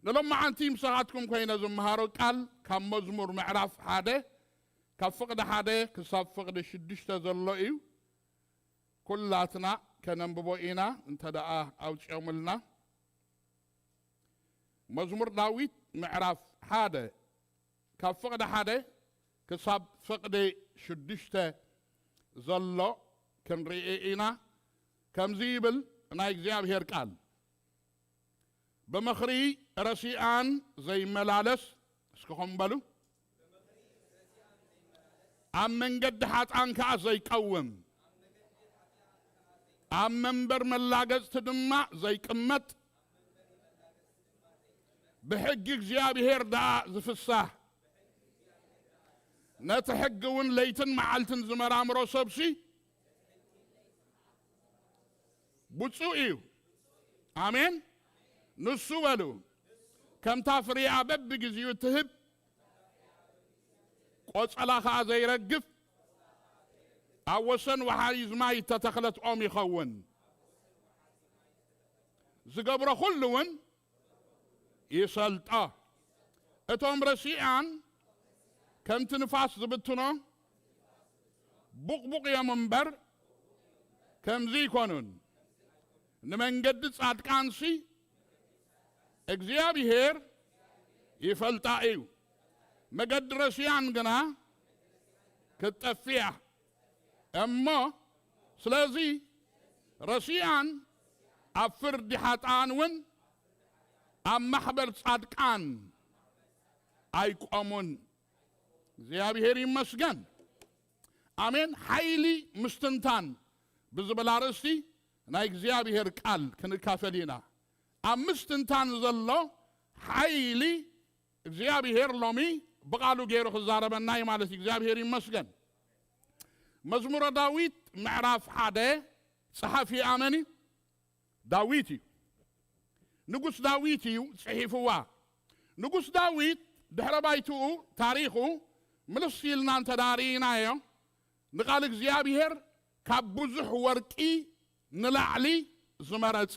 እሎም መዓንቲ ምሳኻትኩም ኮይነ ዝመሃሮ ቃል ካብ መዝሙር ምዕራፍ ሓደ ካብ ፍቕዲ ሓደ ክሳብ ፍቕዲ ሽዱሽተ ዘሎ እዩ። ኩላትና ከነንብቦ ኢና እንተ ደኣ ኣውጺኦምልና። መዝሙር ዳዊት ምዕራፍ ሓደ ካብ ፍቕዲ ሓደ ክሳብ ፍቕዲ ሽዱሽተ ዘሎ ክንርኢ ኢና። ከምዚ ይብል ናይ እግዚኣብሔር ቃል፣ "ብምኽሪ ረሲኣን ዘይመላለስ" እስኪ ኹም በሉ፣ "ኣብ መንገዲ ሓጥኣን ከኣ ዘይቀውም፣ ኣብ መንበር መላገጽቲ ድማ ዘይቅመጥ፣ ብሕጊ እግዚኣብሔር ደኣ ዝፍሳህ፣ ነቲ ሕጊ እውን ለይትን መዓልትን ዝመራምሮ ሰብሲ ብፁዕ እዩ።" ኣሜን። ንሱ በሉ፣ "ከምታ ፍሬኣ በብግዜኡ እትህብ፣ ቆጸላ ኸኣ ዘይረግፍ፣ ኣብ ወሰን ወሓይዝ ማይ እተተኽለት ኦም ይኸውን። ዝገብሮ ኹሉ እውን ይሰልጦ። እቶም ረሲኣን ከምቲ ንፋስ ዝብትኖ ቡቕቡቕ እዮም እምበር፣ ከምዚ ኣይኮኑን። ንመንገዲ ጻድቃንሲ እግዚኣብሔር ይፈልጣ እዩ፣ መገዲ ረሲኣን ግና ክትጠፍእ እያ። እሞ ስለዚ ረሲኣን ኣብ ፍርዲ ሓጥኣን እውን ኣብ ማሕበር ጻድቃን ኣይቆሙን። እግዚኣብሔር ይመስገን። ኣሜን። ሓይሊ ምስትንታን ብዝብል ኣርእስቲ ናይ እግዚኣብሔር ቃል ክንካፈል ኢና። ኣብ ምስትንታን ዘሎ ሓይሊ እግዚኣብሔር ሎሚ ብቓሉ ገይሩ ክዛረበና እዩ ማለት እዩ። እግዚኣብሔር ይመስገን። መዝሙረ ዳዊት ምዕራፍ ሓደ ጸሓፊ ኣመን እዩ? ዳዊት እዩ። ንጉስ ዳዊት እዩ ጽሒፍዋ። ንጉስ ዳዊት ድሕረ ባይትኡ፣ ታሪኹ ምልስ ኢልና እንተ ደኣ ርኢናዮ፣ ንቓል እግዚኣብሔር ካብ ብዙሕ ወርቂ ንላዕሊ ዝመረጸ፣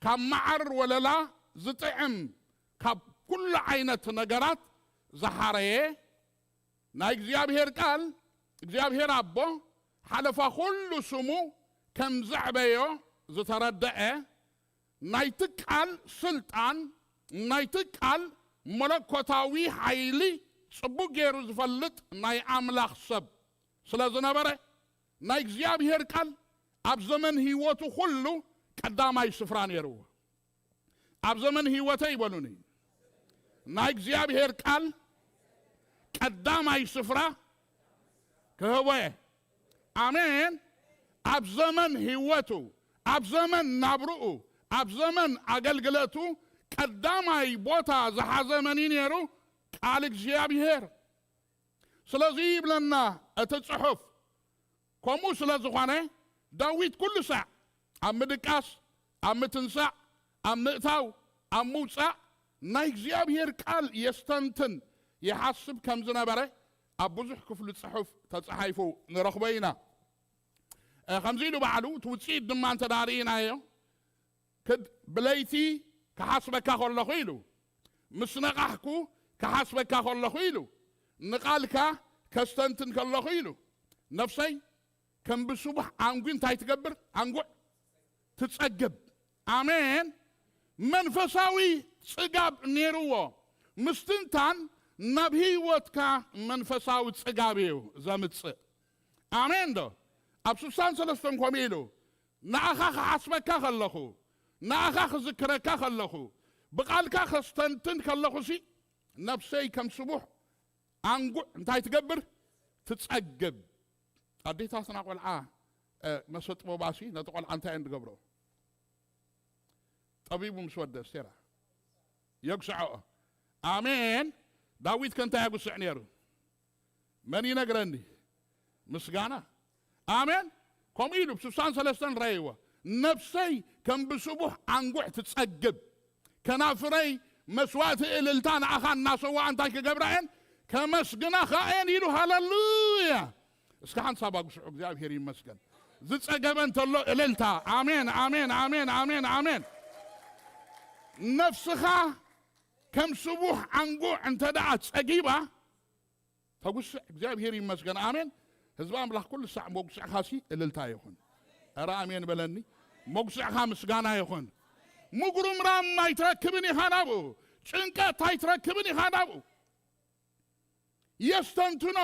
ካብ መዓር ወለላ ዝጥዕም፣ ካብ ኩሉ ዓይነት ነገራት ዝሓረየ፣ ናይ እግዚኣብሔር ቃል፣ እግዚኣብሔር ኣቦ ሓለፋ ኩሉ ስሙ ከም ዘዕበዮ ዝተረደአ፣ ናይቲ ቃል ስልጣን፣ ናይቲ ቃል መለኮታዊ ሓይሊ ጽቡቕ ገይሩ ዝፈልጥ ናይ ኣምላኽ ሰብ ስለ ዝነበረ፣ ናይ እግዚኣብሔር ቃል ኣብ ዘመን ህይወቱ ኩሉ ቀዳማይ ስፍራ ነይርዎ። ኣብ ዘመን ህይወተይ በሉኒ፣ ናይ እግዚኣብሔር ቃል ቀዳማይ ስፍራ ክህቦ እየ። ኣሜን። ኣብ ዘመን ህይወቱ፣ ኣብ ዘመን ናብርኡ፣ ኣብ ዘመን ኣገልግለቱ ቀዳማይ ቦታ ዝሓዘ መን እዩ ነይሩ? ቃል እግዚኣብሔር። ስለዚ ይብለና እቲ ጽሑፍ፣ ከምኡ ስለ ዝኾነ ዳዊት ኩሉ ሳዕ ኣብ ምድቃስ፣ ኣብ ምትንሳእ፣ ኣብ ምእታው፣ ኣብ ምውጻእ ናይ እግዚኣብሔር ቃል የስተንትን ይሓስብ ከም ዝነበረ ኣብ ብዙሕ ክፍሊ ጽሑፍ ተጻሒፉ ንረኽቦ ኢና። እ፣ ከምዚ ኢሉ ባዕሉ እቲ ውጽኢት ድማ እንተ ደኣ ርኢናዮ፣ ክድ-፣ ብለይቲ ክሓስበካ ከለኹ ኢሉ፣ ምስ ነቓሕኩ ክሓስበካ ከለኹ ኢሉ፣ ንቓልካ ከስተንትን ከለኹ ኢሉ፣ ነፍሰይ ከም ብስቡሕ ኣንጒ እንታይ ትገብር? ኣንጉዕ ትጸግብ። ኣሜን። መንፈሳዊ ጽጋብ ነይርዎ። ምስትንታን ናብ ህይወትካ መንፈሳዊ ጽጋብ እዩ ዘምጽእ። ኣሜን ዶ? ኣብ ስሳን ሰለስተን ከምኡ ኢሉ፣ ንኣኻ ክሓስበካ ከለኹ፣ ንኣኻ ክዝክረካ ከለኹ፣ ብቓልካ ከስተንትን ከለኹሲ፣ ነፍሰይ ከም ስቡሕ ኣንጉዕ እንታይ ትገብር? ትጸግብ። ኣዴታትና ቆልዓ፣ እ፣ መሰጥቦባሲ ነቲ ቆልዓ እንታይ እየን ዝገብሮ? ጠቢቡ ምስ ወደ፣ ስቴራ የጉስዐኦ። ኣሜን። ዳዊት ከ እንታይ የጉስዕ ነይሩ? መን ይነግረኒ? ምስጋና። ኣሜን። ከምኡ ኢሉ ብ ስሳን ሰለስተን ረእይዎ። ነፍሰይ ከም ብስቡሕ ኣንጉዕ ትጸግብ፣ ከናፍረይ መስዋእቲ እልልታ ንኣኻ እናሰዋኣ እንታይ ክገብራ እየን? ከመስግናኻ እየን ኢሉ። ሃለሉያ። እስከ ሓንሳብ ኣጉስዑ፣ እግዚኣብሔር ይመስገን። ዝጸገበ እንተሎ እልልታ። ኣሜን፣ ኣሜን፣ ኣሜን፣ ኣሜን፣ ኣሜን። ነፍስኻ ከም ስቡሕ ዓንጉዕ እንተ ደኣ ጸጊባ፣ ተጉስዕ። እግዚኣብሔር ይመስገን። ኣሜን። ህዝቢ ኣምላኽ ኩሉ ሳዕ መጉስዕኻሲ እልልታ ይኹን። ኧረ ኣሜን በለኒ። መጉስዕኻ ምስጋና ይኹን። ምጉርምራም ኣይትረክብን ኢኻ ናብኡ። ጭንቀት ኣይትረክብን ኢኻ ናብኡ። የስተንትኖ፣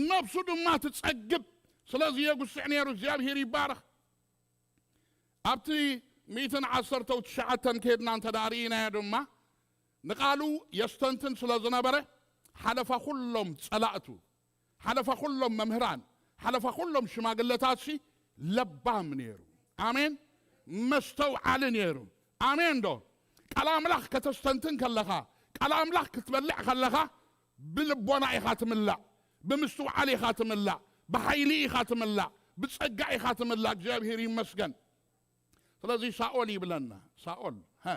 ነብሱ ድማ ትጸግብ። ስለዚ የጉስዕ ነይሩ። እግዚኣብሔር ይባረኽ። ኣብቲ ሚእትን ዓሰርተው ትሽዓተን ከድና እንተ ደኣ ርኢናዮ ድማ፣ ንቓሉ የስተንትን ስለ ዝነበረ፣ ሓለፋ ኩሎም ጸላእቱ፣ ሓለፋ ኩሎም መምህራን፣ ሓለፋ ኩሎም ሽማግለታትሲ ለባም ነይሩ። ኣሜን። መስተውዓሊ ነይሩ። ኣሜን ዶ? ቃል ኣምላኽ ከተስተንትን ከለኻ፣ ቃል ኣምላኽ ክትበልዕ ከለኻ፣ ብልቦና ኢኻ ትምላእ፣ ብምስትውዓል ኢኻ ትምላእ፣ ብሓይሊ ኢኻ ትምላእ፣ ብጸጋ ኢኻ ትምላእ። እግዚኣብሔር ይመስገን። ስለዚ ሳኦል ይብለና፣ ሳኦል፣ ሀ፣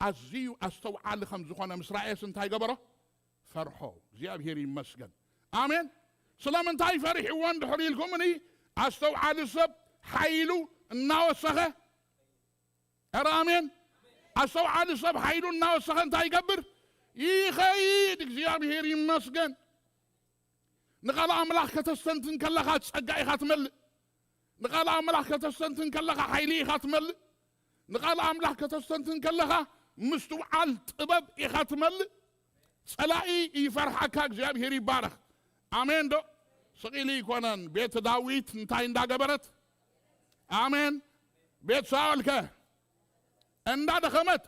ኣዝዩ ኣስተውዓሊ ከም ዝኾነ ምስ ረኣየስ እንታይ ገበሮ? ፈርሖ። እግዚኣብሔር ይመስገን። ኣሜን። ስለምንታይ ፈሪሕዎ እንድሕር ኢልኩምኒ፣ ኣስተውዓሊ ሰብ ሓይሉ እናወሰኸ፣ ኧረ ኣሜን። ኣስተውዓሊ ሰብ ሓይሉ እናወሰኸ እንታይ ይገብር? ይኸይድ። እግዚኣብሔር ይመስገን። ንቓል ኣምላኽ ከተስተንትን ከለኻ ጸጋ ኢኻ ትመልእ። ንቓል ኣምላኽ ከተስተንትን ከለኻ ሓይሊ ኢኻ ትመልእ። ንቓል ኣምላኽ ከተስተንትን ከለኻ ምስትውዓል ጥበብ ኢኻ ትመልእ። ጸላኢ ይፈርሓካ። እግዚኣብሔር ይባረኽ። ኣሜን ዶ? ስቕ ኢሉ ይኮነን። ቤት ዳዊት እንታይ እንዳገበረት? ኣሜን። ቤት ሳኦል ከ እንዳደኸመት?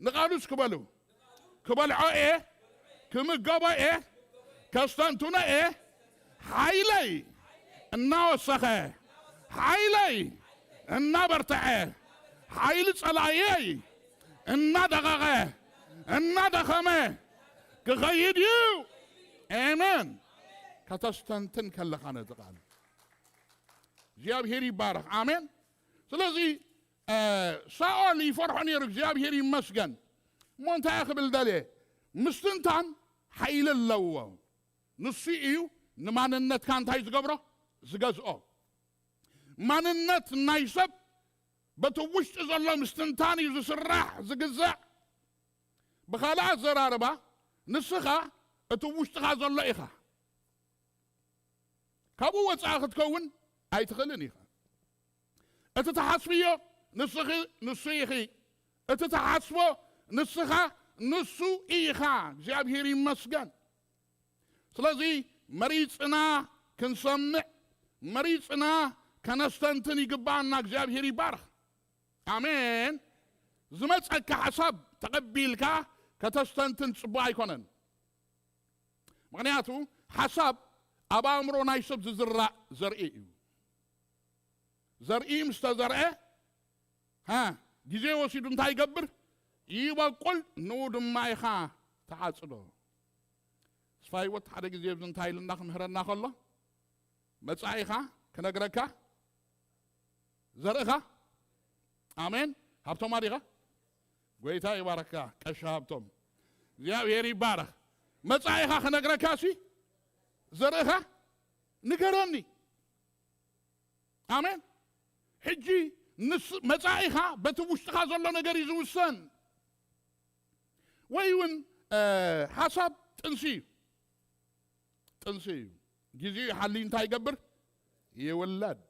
ንቓሉስ ክበሉ፣ ክበልዖ እየ፣ ክምገቦ እየ፣ ከስተንትኖ እየ። ሓይለይ እናወሰኸ፣ ሓይለይ እናበርተዐ፣ ሓይሊ ጸላእየይ እናደቐቐ፣ እናደኸመ ክኸይድ እዩ። ኣሜን። ከተስተንትን ከለኻ ነቲ ቃል እግዚኣብሔር ይባረኽ። ኣሜን። ስለዚ፣ እ፣ ሳኦል ይፈርሖ ነይሩ፣ እግዚኣብሔር ይመስገን። እሞ እንታይ ክብል ደልየ? ምስትንታን ሓይሊ ኣለዎ። ንሱ እዩ ንማንነትካ እንታይ ዝገብሮ? ዝገዝኦ። ማንነት ናይ ሰብ በቲ ውሽጢ ዘሎ ምስትንታን እዩ ዝስራሕ፣ ዝግዛእ። ብኻልእ ኣዘራርባ፣ ንስኻ እቲ ውሽጥኻ ዘሎ ኢኻ። ካብኡ ወጻኢ ክትከውን ኣይትኽእልን ኢኻ። እቲ ትሓስብዮ ንስኺ፣ ንሱ ኢኺ። እቲ ትሓስቦ ንስኻ፣ ንሱ ኢኻ። እግዚኣብሔር ይመስገን። ስለዚ መሪጽና ክንሰምዕ፣ መሪጽና ከነስተንትን ይግባኣና። እግዚኣብሔር ይባርኽ። ኣሜን። ዝመጸካ ሓሳብ ተቐቢልካ ከተስተንትን ጽቡቕ ኣይኮነን። ምኽንያቱ ሓሳብ ኣብ ኣእምሮ ናይ ሰብ ዝዝራእ ዘርኢ እዩ። ዘርኢ ምስ ተዘርአ፣ ሃ፣ ግዜ ወሲዱ እንታይ ይገብር? ይበቁል፣ ንኡ ድማ ኢኻ ትዓጽዶ። ተስፋ ህይወት ሓደ ግዜ ኣብዚ እንታይ ኢልና ክምህረና ከሎ፣ መጻኢኻ ክነግረካ፣ ዘርእኻ። ኣሜን። ሃብቶም ኣዲኻ? ጎይታ ይባረካ፣ ቀሺ ሃብቶም። እግዚኣብሔር ይባረኽ። መጻኢኻ ክነግረካ ሲ፣ ዘርእኻ ንገረኒ። ኣሜን። ሕጂ ንስ-፣ መጻኢኻ በቲ ውሽጥኻ ዘሎ ነገር እዩ ዝውሰን። ወይ እውን፣ እ፣ ሓሳብ ጥንሲ እዩ። ጥንሲ እዩ። ግዜኡ ይሓልይ እንታይ ይገብር? ይውለድ።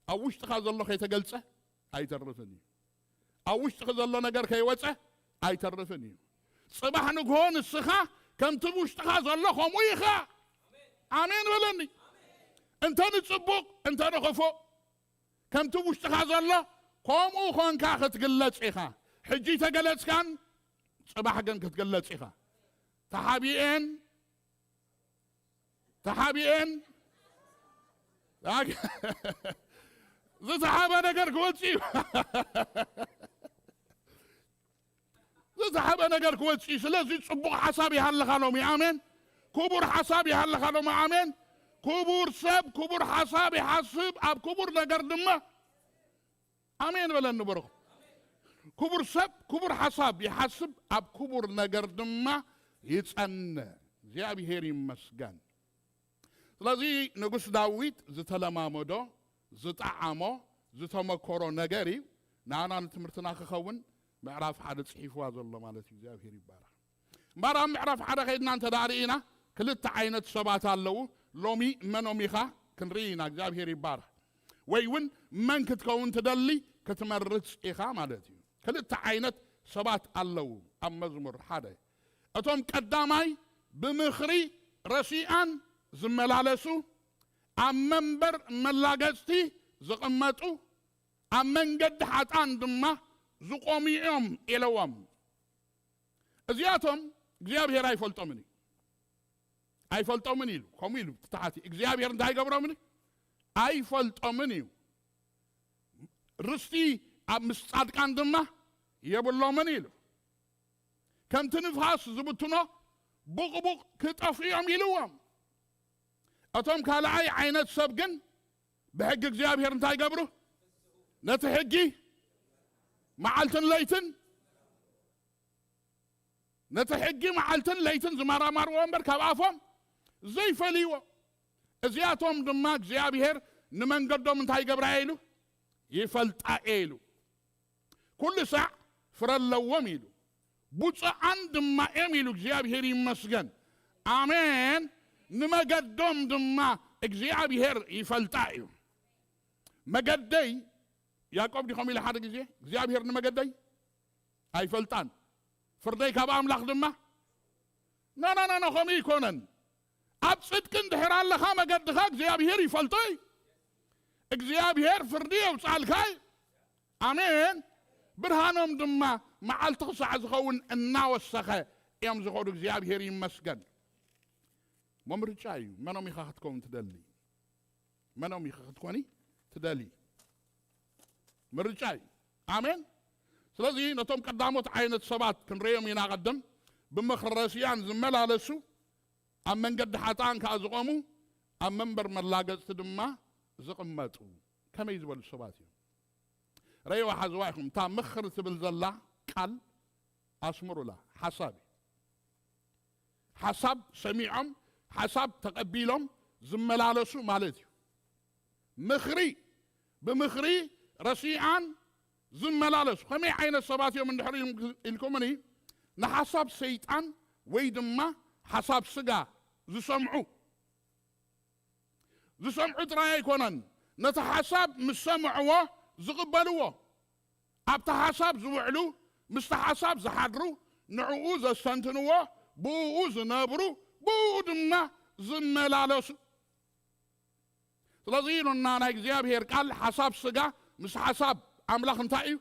ኣብ ውሽጥኻ ዘሎ ከይተገልጸ ኣይተርፍን እዩ። ኣብ ውሽጥኺ ዘሎ ነገር ከይወጸ ኣይተርፍን እዩ። ጽባሕ ንግሆ ንስኻ ከምቲ ውሽጥኻ ዘሎ ከምኡ ኢኻ። ኣሜን በለኒ። እንተ ንጽቡቕ፣ እንተ ንኽፉእ፣ ከምቲ ውሽጥኻ ዘሎ ከምኡ ኾንካ ክትግለጽ ኢኻ። ሕጂ ተገለጽካን ጽባሕ ግን ክትግለጽ ኢኻ። ተሓቢኤን፣ ተሓቢኤን፣ ዝተሓበ ነገር ክወጽእ እዩ። ዝተሓበ ነገር ክወጽእ እዩ። ስለዚ ጽቡቕ ሓሳብ ይሃልኻ ሎሚ። ኣሜን። ክቡር ሓሳብ ይሃልኻ ሎሚ። ኣሜን። ክቡር ሰብ ክቡር ሓሳብ ይሓስብ፣ ኣብ ክቡር ነገር ድማ። ኣሜን በለኒ ብሩኽ። ክቡር ሰብ ክቡር ሓሳብ ይሓስብ፣ ኣብ ክቡር ነገር ድማ ይጸንዕ። እግዚኣብሔር ይመስገን። ስለዚ ንጉስ ዳዊት ዝተለማመዶ፣ ዝጠዓሞ፣ ዝተመኮሮ ነገር እዩ። ንኣና ንትምህርትና ክኸውን ምዕራፍ ሓደ ጽሒፍዋ ዘሎ ማለት እዩ። እግዚኣብሔር ይባረኽ። እምበኣር ኣብ ምዕራፍ ሓደ ከይድና እንተ ደኣ ርኢና፣ ክልተ ዓይነት ሰባት ኣለዉ። ሎሚ መኖም ኢኻ ክንርኢ ኢና። እግዚኣብሔር ይባረኽ። ወይ እውን መን ክትከውን ትደሊ ክትመርጽ ኢኻ ማለት እዩ። ክልተ ዓይነት ሰባት ኣለዉ ኣብ መዝሙር ሓደ። እቶም ቀዳማይ ብምኽሪ ረሲኣን ዝመላለሱ፣ ኣብ መንበር መላገጽቲ ዝቕመጡ፣ ኣብ መንገዲ ሓጥኣን ድማ ዝቖሙ እዮም ኢለዎም። እዚኣቶም እግዚኣብሔር ኣይፈልጦምን እዩ። ኣይፈልጦምን ኢሉ፣ ከምኡ ኢሉ፣ እቲ ተሓቲ እግዚኣብሔር እንታይ ይገብሮምን እዩ? ኣይፈልጦምን እዩ። ርስቲ ኣብ ምስ ጻድቃን ድማ የብሎምን ኢሉ። ከምቲ ንፋስ ዝብትኖ ቡቕቡቕ ክጠፍኡ እዮም ኢልዎም። እቶም ካልኣይ ዓይነት ሰብ ግን ብሕጊ እግዚኣብሔር እንታይ ይገብሩ? ነቲ ሕጊ መዓልትን ለይትን፣ ነቲ ሕጊ መዓልትን ለይትን ዝመራመርዎ እምበር ካብ ኣፎም ዘይፈልይዎ። እዚኣቶም ድማ እግዚኣብሔር ንመንገዶም እንታይ ይገብራ እየ ኢሉ? ይፈልጣ እየ ኢሉ። ኩሉ ሳዕ ፍረ ኣለዎም ኢሉ። ብፁዓን ድማ እዮም ኢሉ። እግዚኣብሔር ይመስገን። ኣሜን። ንመገዶም ድማ እግዚኣብሔር ይፈልጣ እዩ። መገደይ ያዕቆብ ዲኾም ኢለ ሓደ ግዜ እግዚኣብሔር ንመገደይ ኣይፈልጣን፣ ፍርደይ ካብ ኣምላኽ ድማ። ና፣ ና፣ ና፣ ና፣ ከምኡ ይኮነን። ኣብ ጽድቂ እንድሕር ኣለኻ መገድኻ እግዚኣብሔር ይፈልጦ እዩ። እግዚኣብሔር ፍርዲ የውጻልካ እዩ። ኣሜን። ብርሃኖም ድማ መዓልቲ ክሳዕ ዝኸውን እናወሰኸ እዮም ዝኸዱ። እግዚኣብሔር ይመስገን። እሞ ምርጫ እዩ። መኖም ኢኻ ክትከውን ትደሊ? መኖም ኢኻ ክትኮኒ ትደሊ? ምርጫ እዩ። ኣሜን። ስለዚ ነቶም ቀዳሞት ዓይነት ሰባት ክንርእዮም ኢና። ቀደም ብምኽሪ ረሲኣን ዝመላለሱ፣ ኣብ መንገዲ ሓጥኣን ከኣ ዝቖሙ፣ ኣብ መንበር መላገጽቲ ድማ ዝቕመጡ። ከመይ ዝበሉ ሰባት እዮም? ረእይዋ ሓዝዋ ኢኹም። እታ ምኽሪ ትብል ዘላ ቃል ኣስምሩላ። ሓሳብ እዩ። ሓሳብ ሰሚዖም፣ ሓሳብ ተቐቢሎም ዝመላለሱ ማለት እዩ። ምኽሪ፣ ብምኽሪ ረሲኣን ዝመላለሱ ከመይ ዓይነት ሰባት እዮም እንድሕር ኢልኩምኒ፣ ንሓሳብ ሰይጣን ወይ ድማ ሓሳብ ስጋ ዝሰምዑ፣ ዝሰምዑ ጥራይ ኣይኮነን፣ ነቲ ሓሳብ ምስ ሰምዕዎ ዝቕበልዎ፣ ኣብቲ ሓሳብ ዝውዕሉ፣ ምስቲ ሓሳብ ዝሓድሩ፣ ንዕኡ ዘስተንትንዎ፣ ብእኡ ዝነብሩ፣ ብእኡ ድማ ዝመላለሱ። ስለዚ ኢሉና ናይ እግዚኣብሔር ቃል፣ ሓሳብ ስጋ ምስ ሓሳብ ኣምላኽ እንታይ እዩ?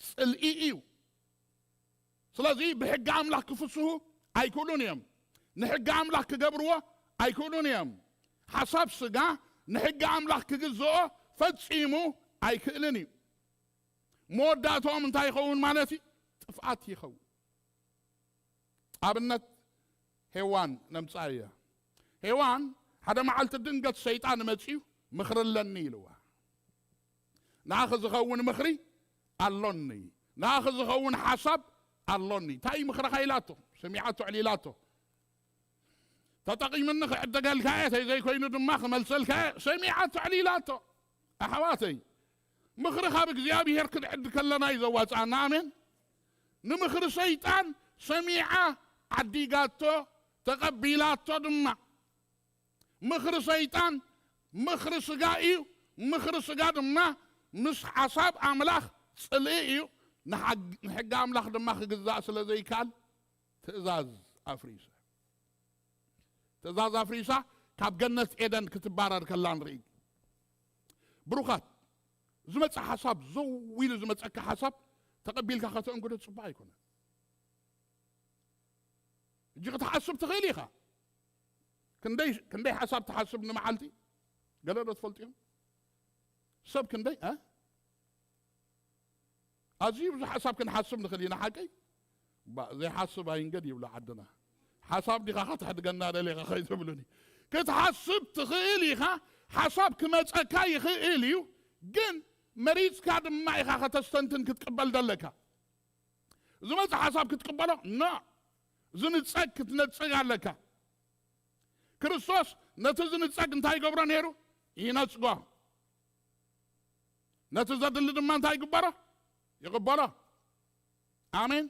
ጽልኢ እዩ። ስለዚ ብሕጊ ኣምላኽ ክፍስሁ ኣይክእሉን እዮም። ንሕጊ ኣምላኽ ክገብርዎ ኣይክእሉን እዮም። ሓሳብ ስጋ ንሕጊ ኣምላኽ ክግዝኦ ፈጺሙ ኣይክእልን እዩ። መወዳእታኦም እንታይ ይኸውን ማለት እዩ? ጥፍኣት ይኸውን። ኣብነት ሄዋን ነምጽኣ እያ። ሄዋን ሓደ መዓልቲ ድንገት ሰይጣን መጺኡ ምኽሪ ኣለኒ ኢልዋ። ንኣኺ ዝኸውን ምኽሪ ኣሎኒ፣ ንኣኺ ዝኸውን ሓሳብ ኣሎኒ። እንታይ እዩ ምኽርኻ ኢላቶ፣ ሰሚዓቶ፣ ዕሊላቶ። ተጠቒምኒ ክዕደገልካ እየ፣ ተይ ዘይኮይኑ ድማ ክመልሰልካ እየ፣ ሰሚዓቶ፣ ዕሊላቶ። ኣሕዋተይ፣ ምኽሪ ካብ እግዚኣብሔር ክንዕድ ከለና እዩ ዘዋጽኣና። ኣሜን። ንምኽሪ ሰይጣን ሰሚዓ፣ ዓዲጋቶ፣ ተቐቢላቶ ድማ። ምኽሪ ሰይጣን ምኽሪ ስጋ እዩ። ምኽሪ ስጋ ድማ ምስ ሓሳብ ኣምላኽ ጽልኢ እዩ። ንሓግ-፣ ንሕጊ ኣምላኽ ድማ ክግዛእ ስለ ዘይከኣል ትእዛዝ ኣፍሪሰ። ትእዛዝ ኣፍሪሳ ካብ ገነት ኤደን ክትባረር ከላ ንርኢ። ብሩኻት፣ ዝመጽእ ሓሳብ፣ ዘው ኢሉ ዝመጸካ ሓሳብ ተቐቢልካ ከተእንግዶ ጽቡቕ ኣይኮነን። እጂ ክትሓስብ ትኽእል ኢኻ። ክንደይ፣ ክንደይ ሓሳብ ትሓስብ ንመዓልቲ? ገለ ዶ ትፈልጡ እዮም? ሰብ ክንደይ፣ እ? ኣዝዩ ብዙሕ ሓሳብ ክንሓስብ ንኽእል ኢና፣ ሓቀይ? ባ-፣ ዘይሓስብ ኣይንገድ ይብሉ ዓድና። ሓሳብ ዲኻ ከተሕድገና ደሊኻ ከይትብሉኒ። ክትሓስብ ትኽእል ኢኻ፣ ሓሳብ ክመጸካ ይኽእል እዩ፣ ግን መሪጽካ ድማ ኢኻ ከተስተንትን ክትቅበል ደለካ። ዝመጽእ ሓሳብ ክትቅበሎ፣ ኖ፣ ዝንጸግ ክትነጽግ ኣለካ። ክርስቶስ ነቲ ዝንጸግ እንታይ ይገብሮ ነይሩ? ይነጽጎ። ነቲ ዘድሊ ድማ እንታይ ይግበሮ? ይቕበሎ። ኣሜን።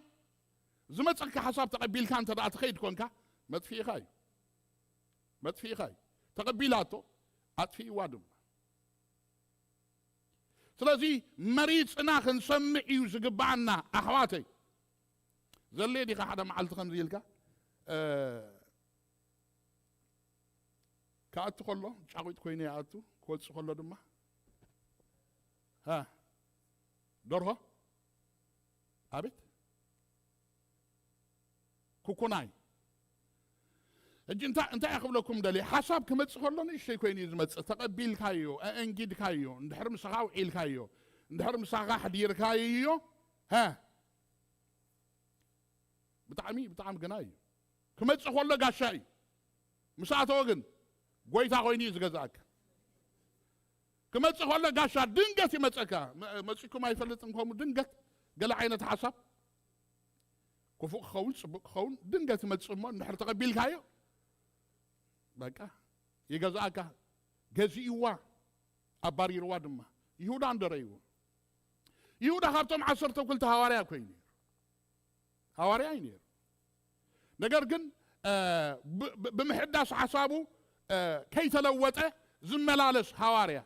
ዝመፀካ ሓሳብ ተቐቢልካ እንተ ደኣ ትኸይድ ኮንካ፣ መጥፊእኻ እዩ። መጥፊእኻ እዩ። ተቐቢላቶ፣ ኣጥፊእዋ ድማ። ስለዚ መሪፅና ክንሰምዕ እዩ ዝግባኣና። ኣሕዋተይ፣ ዘለ ዲኻ ሓደ መዓልቲ ከምዚ ኢልካ፣ እ፣ ክኣቱ ከሎ ጫቑጥ ኮይኑ ይኣቱ፣ ክወፅእ ከሎ ድማ፣ ሃ፣ ደርሆ፣ ኣቤት፣ ኩኩናይ። ሕጂ እንታይ እንታይ ክብለኩም ደልየ፣ ሓሳብ ክመጽእ ከሎ ንእሽተይ ኮይኑ እዩ ዝመጽእ። ተቐቢልካዮ፣ ኣእንጊድካዮ፣ እንድሕር ምሳኻ ውዒልካዮ፣ እንድሕር ምሳኻ ኣሕዲርካዮ፣ ሃ፣ ብጣዕሚ ብጣዕሚ ግና እዩ። ክመጽእ ከሎ ጋሻ እዩ። ምስ ኣተወ ግን ጎይታ ኮይኑ እዩ ዝገዝኣካ። ክመጽእ ከሎ ጋሻ ድንገት ይመጸካ። መ-፣ መጺኩም ኣይፈልጥን፣ ከምኡ ድንገት ገለ ዓይነት ሓሳብ፣ ክፉእ ክኸውን ጽቡቕ ክኸውን ድንገት ይመጽእ እሞ፣ እንድሕር ተቐቢልካዮ፣ በቃ፣ ይገዝኣካ። ገዚእዋ፣ ኣባሪርዋ ድማ። ይሁዳ እንደረይዎ። ይሁዳ ካብቶም ዓሰርተ ክልተ ሃዋርያ ኮይኑ እዩ። ሃዋርያ እዩ ነይሩ። ነገር ግን፣ እ፣ ብ-፣ ብ-፣ ብምሕዳስ ሓሳቡ፣ እ፣ ከይተለወጠ ዝመላለስ ሃዋርያ።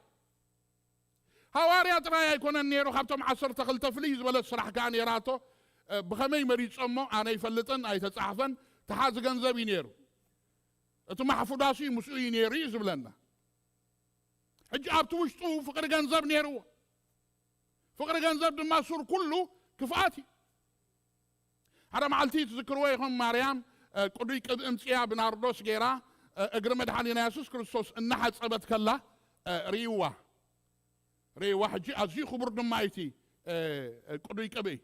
ሃዋርያ ጥራይ ኣይኮነን ነይሩ፣ ካብቶም ዓሰርተ ክልተ ፍልይ ዝበለት ስራሕ ከኣ ነይራቶ። እ፣ ብኸመይ መሪጾሞ ኣነ ኣይፈልጥን፣ ኣይተጻሕፈን፣ ተሓዚ ገንዘብ እዩ ነይሩ። እቲ ማሕፉዳሲ ምስኡ እዩ ነይሩ እዩ ዝብለና። ሕጂ ኣብቲ ውሽጡ ፍቕሪ ገንዘብ ነይርዎ። ፍቕሪ ገንዘብ ድማ ሱር ኩሉ ክፍኣት እዩ። ሓደ መዓልቲ ትዝክርዎ ኢኹም፣ ማርያም፣ እ፣ ቅዱይ ቅብኢ እምጽያ ብናርዶስ ገይራ፣ እ፣ እግሪ መድሓኒና የሱስ ክርስቶስ እናሓጸበት ከላ፣ እ፣ ርእይዋ። ርእይዋ። ሕጂ ኣዝዩ ክቡር ድማ እዩ እቲ፣ እ፣ እ፣ ቅዱይ ቅብኢ።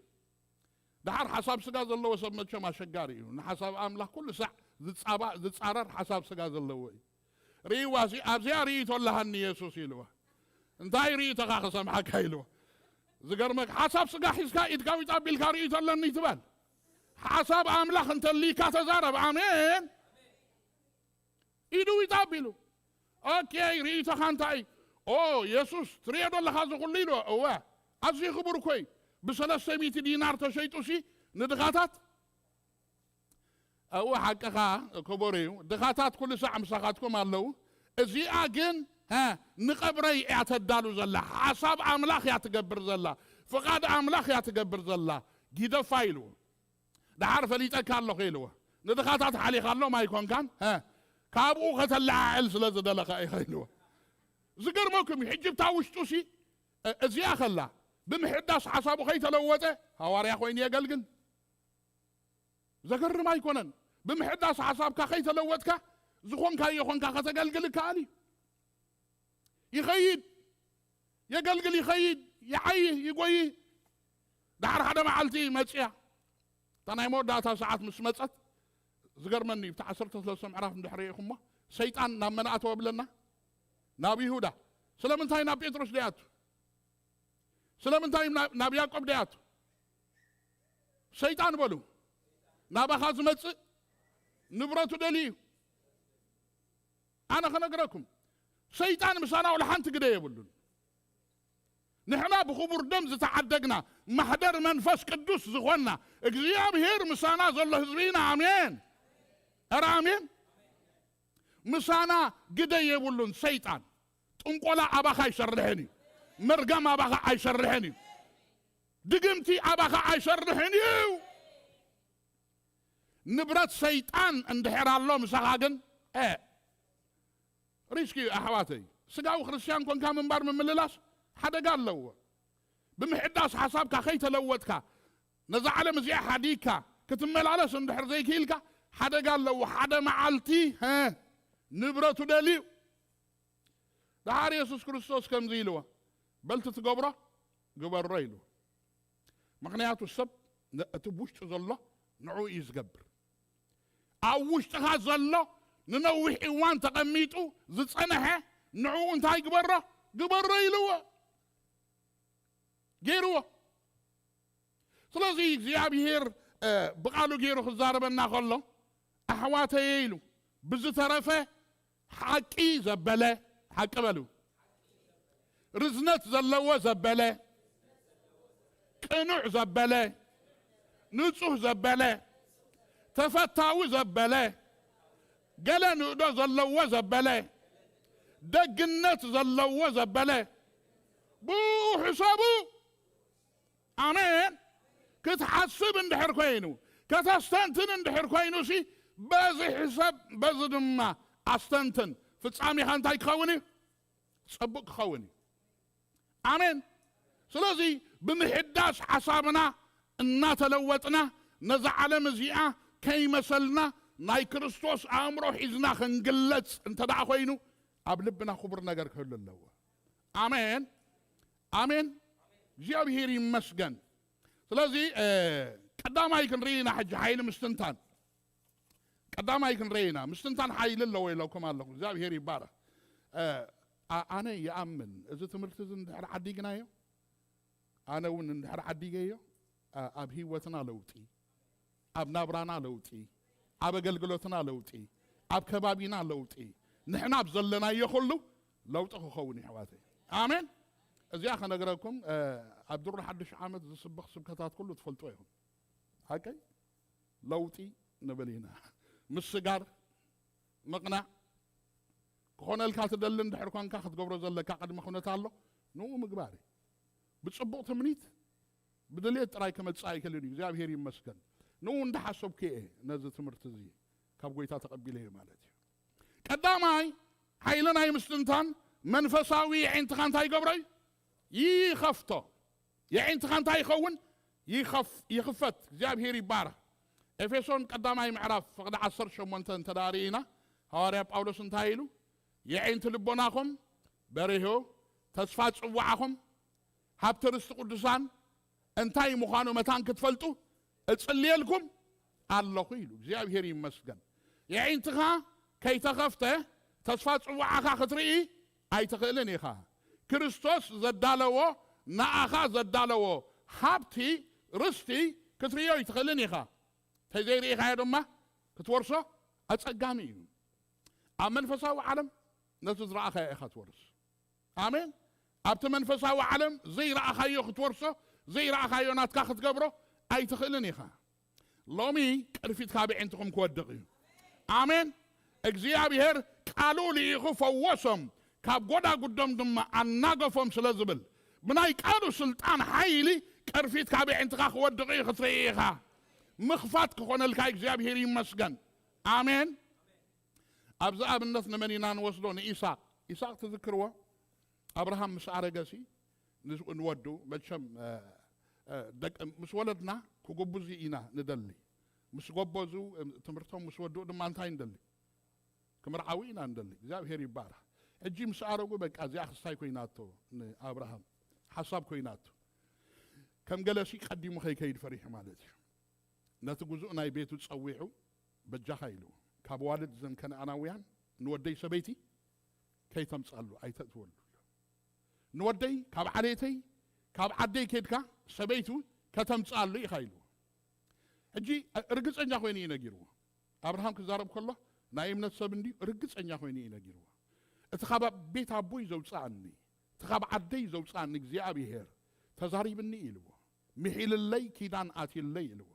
ደሓር ሓሳብ ስጋ ዘለዎ ሰብ መቸም ኣሸጋሪ እዩ። ንሓሳብ ኣምላኽ ኩሉ ሳዕ ዝጻባ-፣ ዝጻረር ሓሳብ ስጋ ዘለዎ እዩ። ርእይዋ፣ እዚ ኣብዚኣ ርእይቶ ኣለሃኒ የሱስ ኢልዋ። እንታይ ርእይቶኻ ክሰምዓካ ኢልዋ። ዝገርመካ፣ ሓሳብ ስጋ ሒዝካ ኢድካ ዊጥ ኣቢልካ ርእይቶ ኣለኒ ትበል። ሓሳብ ኣምላኽ እንተልይካ ተዛረብ። ኣሜን። ኢዱ ዊጥ ኣቢሉ። ኦኬ፣ ርእይቶኻ እንታይ? ኦ፣ የሱስ፣ ትርእዮ ዶ ኣለኻ እዚ ኩሉ ኢልዎ። እወ፣ ኣዝዩ ክቡር እኮ እዩ። ብሰለስተ ሚእቲ ዲናር ተሸይጡ ሲ ንድኻታት። እወ፣ ሓቅኻ፣ ክቡር እዩ። ድኻታት ኩሉ ሳዕ ምሳኻትኩም ኣለዉ። እዚኣ ግን፣ ሃ፣ ንቐብረይ እያ ተዳሉ ዘላ። ሓሳብ ኣምላኽ እያ ትገብር ዘላ። ፍቓድ ኣምላኽ እያ ትገብር ዘላ። ጊደፋ ኢልዎ። ደሓር ፈሊጠካ ኣለኹ ኢልዎ። ንድኻታት ሓሊኻሎም ኣይኮንካን፣ ሃ፣ ካብኡ ከተለዓዕል ስለ ዝደለኻ ኢኻ ኢልዎ። ዝገርመኩም እዩ፣ ሕጂ ብታ ውሽጡ ሲ፣ እ-፣ እዚኣ ከላ፣ ብምሕዳስ ሓሳቡ ከይተለወጠ ሃዋርያ ኮይኑ የገልግል። ዘገርም ኣይኮነን። ብምሕዳስ ሓሳብካ ከይተለወጥካ፣ ዝኾንካዮ ኾንካ ከተገልግል ይከኣል እዩ። ይኸይድ፣ የገልግል፣ ይኸይድ፣ ይዓይህ፣ ይጎይህ። ደሓር ሓደ መዓልቲ መጽያ፣ እታ ናይ መወዳእታ ሰዓት ምስ መጸት፣ ዝገርመኒ፣ ብቲ ዓሰርተ ሰለስተ ምዕራፍ እንድሕር ርኢኹሞ፣ ሰይጣን ናብ መን ኣተወ ብለና? ናብ ይሁዳ። ስለምንታይ ናብ ጴጥሮስ ደይኣቱ? ስለምንታይ ናብ፣ ናብ ያዕቆብ ደይኣቱ? ሰይጣን በሉ፣ ናባኻ ዝመጽእ ንብረቱ ደልዩ እዩ። ኣነ ኸነግረኩም፣ ሰይጣን ምሳና ወላ ሓንቲ ግደ የብሉን። ንሕና ብኽቡር ደም ዝተዓደግና፣ ማሕደር መንፈስ ቅዱስ ዝኾንና፣ እግዚኣብሔር ምሳና ዘሎ ህዝቢ ኢና። ኣሜን። ኧረ ኣሜን። ምሳና ግደ የብሉን ሰይጣን። ጥንቆላ ኣባኻ ኣይሰርሕን እዩ። መርገም ኣባኻ ኣይሰርሕን እዩ። ድግምቲ ኣባኻ ኣይሰርሕን እዩ። ንብረት ሰይጣን እንድሕር ኣሎ ምሳኻ ግን፣ እ፣ ሪስክ እዩ ኣሕዋተይ። ስጋዊ ክርስትያን ኮንካ ምንባር ምምልላስ ሓደጋ ኣለዎ። ብምሕዳስ ሓሳብካ ከይተለወጥካ፣ ነዛ ዓለም እዚኣ ሓዲግካ ክትመላለስ እንድሕር ዘይክኢልካ፣ ሓደጋ ኣለዎ። ሓደ መዓልቲ፣ ሀ፣ ንብረቱ ደልዩ። ደሓር የሱስ ክርስቶስ ከምዚ ኢልዎ፣ "በልቲ ትገብሮ ግበሮ" ኢልዎ። ምኽንያቱ ሰብ ን-፣ እቲ ብውሽጡ ዘሎ ንዕኡ እዩ ዝገብር። ኣብ ውሽጥኻ ዘሎ ንነዊሕ እዋን ተቐሚጡ ዝጸንሐ ንዕኡ እንታይ ግበሮ? ግበሮ ኢልዎ። ገይርዎ። ስለዚ እግዚኣብሔር፣ እ፣ ብቓሉ ገይሩ ክዛረበና ከሎ፣ "ኣሕዋተየ" ኢሉ፣ "ብዝተረፈ ሓቂ ዘበለ"፣ ሓቂ በሉ፣ "ርዝነት ዘለዎ ዘበለ፣ ቅኑዕ ዘበለ፣ ንጹህ ዘበለ፣ ተፈታዊ ዘበለ፣ ገለ ንእዶ ዘለዎ ዘበለ፣ ደግነት ዘለዎ ዘበለ፣ ብኡ ሕሰቡ። ኣሜን። ክትሓስብ እንድሕር ኮይኑ፣ ከተስተንትን እንድሕር ኮይኑ ሲ፣ በዚ ሕሰብ፣ በዚ ድማ ኣስተንትን። ፍጻሜኻ እንታይ ክኸውን እዩ? ጽቡቕ ክኸውን እዩ። ኣሜን። ስለዚ ብምሕዳስ ሓሳብና እናተለወጥና፣ ነዛ ዓለም እዚኣ ከይመሰልና ናይ ክርስቶስ ኣእምሮ ሒዝና ክንግለጽ እንተ ደኣ ኮይኑ፣ ኣብ ልብና ክቡር ነገር ክህሉ ኣለዎ። ኣሜን፣ ኣሜን። እግዚኣብሔር ይመስገን። ስለዚ ቀዳማይ ክንርኢ ኢና ሕጂ ሓይሊ ምስትንታን። ቀዳማይ ክንርኢ ኢና። ምስትንታን ሓይሊ ኣለዎ ኢለኩም ኣለኹ። እግዚኣብሔር ይባረኽ። ኣነ ይኣምን፣ እዚ ትምህርቲ እዚ እንድሕር ዓዲግናዮ፣ ኣነ እውን እንድሕር ዓዲገዮ፣ ኣብ ህይወትና ለውጢ፣ ኣብ ናብራና ለውጢ፣ ኣብ ኣገልግሎትና ለውጢ፣ ኣብ ከባቢና ለውጢ፣ ንሕና ኣብ ዘለናዮ ኩሉ ለውጢ ክኸውን እዩ ኣሕዋተይ። ኣሜን። እዚኣ ከነግረኩም፣ ኣብ ድሮ ሓድሽ ዓመት ዝስበኽ ስብከታት ኩሉ ትፈልጦ ኢኹም። ሓቀይ ለውጢ ንብል ኢና። ምስጋር፣ ምቕናዕ፣ ክኾነልካ ትደሊ እንድሕር ኮንካ ክትገብሮ ዘለካ ቅድመ ኩነት ኣሎ። ንኡ ምግባር እዩ። ብጽቡቕ ትምኒት ብድልየት ጥራይ ክመጽእ ኣይክእልን እዩ። እግዚኣብሔር ይመስገን። ንኡ እንዳሓሰብኩ እየ ነዚ ትምህርቲ እዚ ካብ ጎይታ ተቐቢለ እየ ማለት እዩ። ቀዳማይ ሓይሊ ናይ ምስትንታን መንፈሳዊ የዒንትኻ እንታይ ይገብሮ እዩ? ይኸፍቶ። የዒንትኻ እንታይ ይኸውን? ይኸፍ-፣ ይኽፈት። እግዚኣብሔር ይባረኽ። ኤፌሶን ቀዳማይ ምዕራፍ ፍቕዲ ዓሰርተ ሸሞንተ እንተ ደኣ ርኢና፣ ሃዋርያ ጳውሎስ እንታይ ኢሉ? የዒንቲ ልቦናኹም በሪሁ፣ ተስፋ ጽዋዕኹም፣ ሃብቲ ርስቲ ቅዱሳን እንታይ ምዃኑ መታን ክትፈልጡ እጽልየልኩም ኣለኹ ኢሉ። እግዚኣብሔር ይመስገን። የዒንትኻ ከይተኸፍተ ተስፋ ጽዋዕኻ ክትርኢ ኣይትኽእልን ኢኻ። ክርስቶስ ዘዳለዎ፣ ንኣኻ ዘዳለዎ ሃብቲ፣ ርስቲ ክትርእዮ ኣይትኽእልን ኢኻ። እንተዘይርኢኻዮ ድማ ክትወርሶ ኣጸጋሚ እዩ። ኣብ መንፈሳዊ ዓለም ነቲ ዝረኣኻዮ ኢኻ ትወርስ። ኣሜን። ኣብቲ መንፈሳዊ ዓለም ዘይረኣኻዮ ክትወርሶ፣ ዘይረኣኻዮ ናትካ ክትገብሮ ኣይትኽእልን ኢኻ። ሎሚ ቅርፊት ካብ ኣዒንትኹም ክወድቕ እዩ። ኣሜን። እግዚኣብሔር ቃሉ ልኢኹ ፈወሶም፣ ካብ ጎዳጉዶም ድማ ኣናገፎም ስለ ዝብል፣ ብናይ ቃሉ ስልጣን ሓይሊ ቅርፊት ካብ ኣዒንትኻ ክወድቕ እዩ ክትርኢ ኢኻ። ምኽፋት ክኾነልካ እግዚኣብሔር ይመስገን። ኣሜን። ኣብዚ ኣብነት ንመን ኢና ንወስዶ? ንኢሳቅ። ኢሳቅ ትዝክርዎ? ኣብርሃም ምስ ኣረገሲ ንስ-፣ ንወዱ መቸም፣ እ፣ እ፣ ደቅ-፣ ምስ ወለድና ክጉብዙ ኢና ንደሊ። ምስ ጎበዙ፣ እ፣ ትምህርቶም ምስ ወድኡ ድማ እንታይ ንደሊ? ክምርዓዊ ኢና ንደሊ። እግዚኣብሔር ይባረኽ። ሕጂ ምስ ኣረጉ በቃ እዚኣ ክስታይ ኮይናቶ ንኣብርሃም። ሓሳብ ኮይናቶ። ከም ገለሲ ቀዲሙ ከይከይድ ፈሪሑ ማለት እዩ። ነቲ ግዙእ ናይ ቤቱ ጸዊዑ፣ በጃኻ ኢሉ፣ ካብ ኣዋልድ እዘን ከነኣናውያን ንወደይ ሰበይቲ ከይተምጽኣሉ፣ ኣይተእትወሉ። ንወደይ ካብ ዓሌተይ፣ ካብ ዓደይ ኬድካ ሰበይቱ ከተምጽኣሉ ኢኻ ኢሉ። ሕጂ ርግጸኛ ኮይኑ እዩ ነጊርዎ። ኣብርሃም ክዛረብ ከሎ ናይ እምነት ሰብ እንድዩ፣ ርግጸኛ ኮይኑ እዩ ነጊርዎ። እቲ ካብ ቤት ኣቦይ ዘውጽኣኒ፣ እቲ ካብ ዓደይ ዘውጽኣኒ እግዚኣብሄር ተዛሪብኒ ኢልዎ። ምሒልለይ፣ ኪዳን ኣትይለይ ኢልዎ።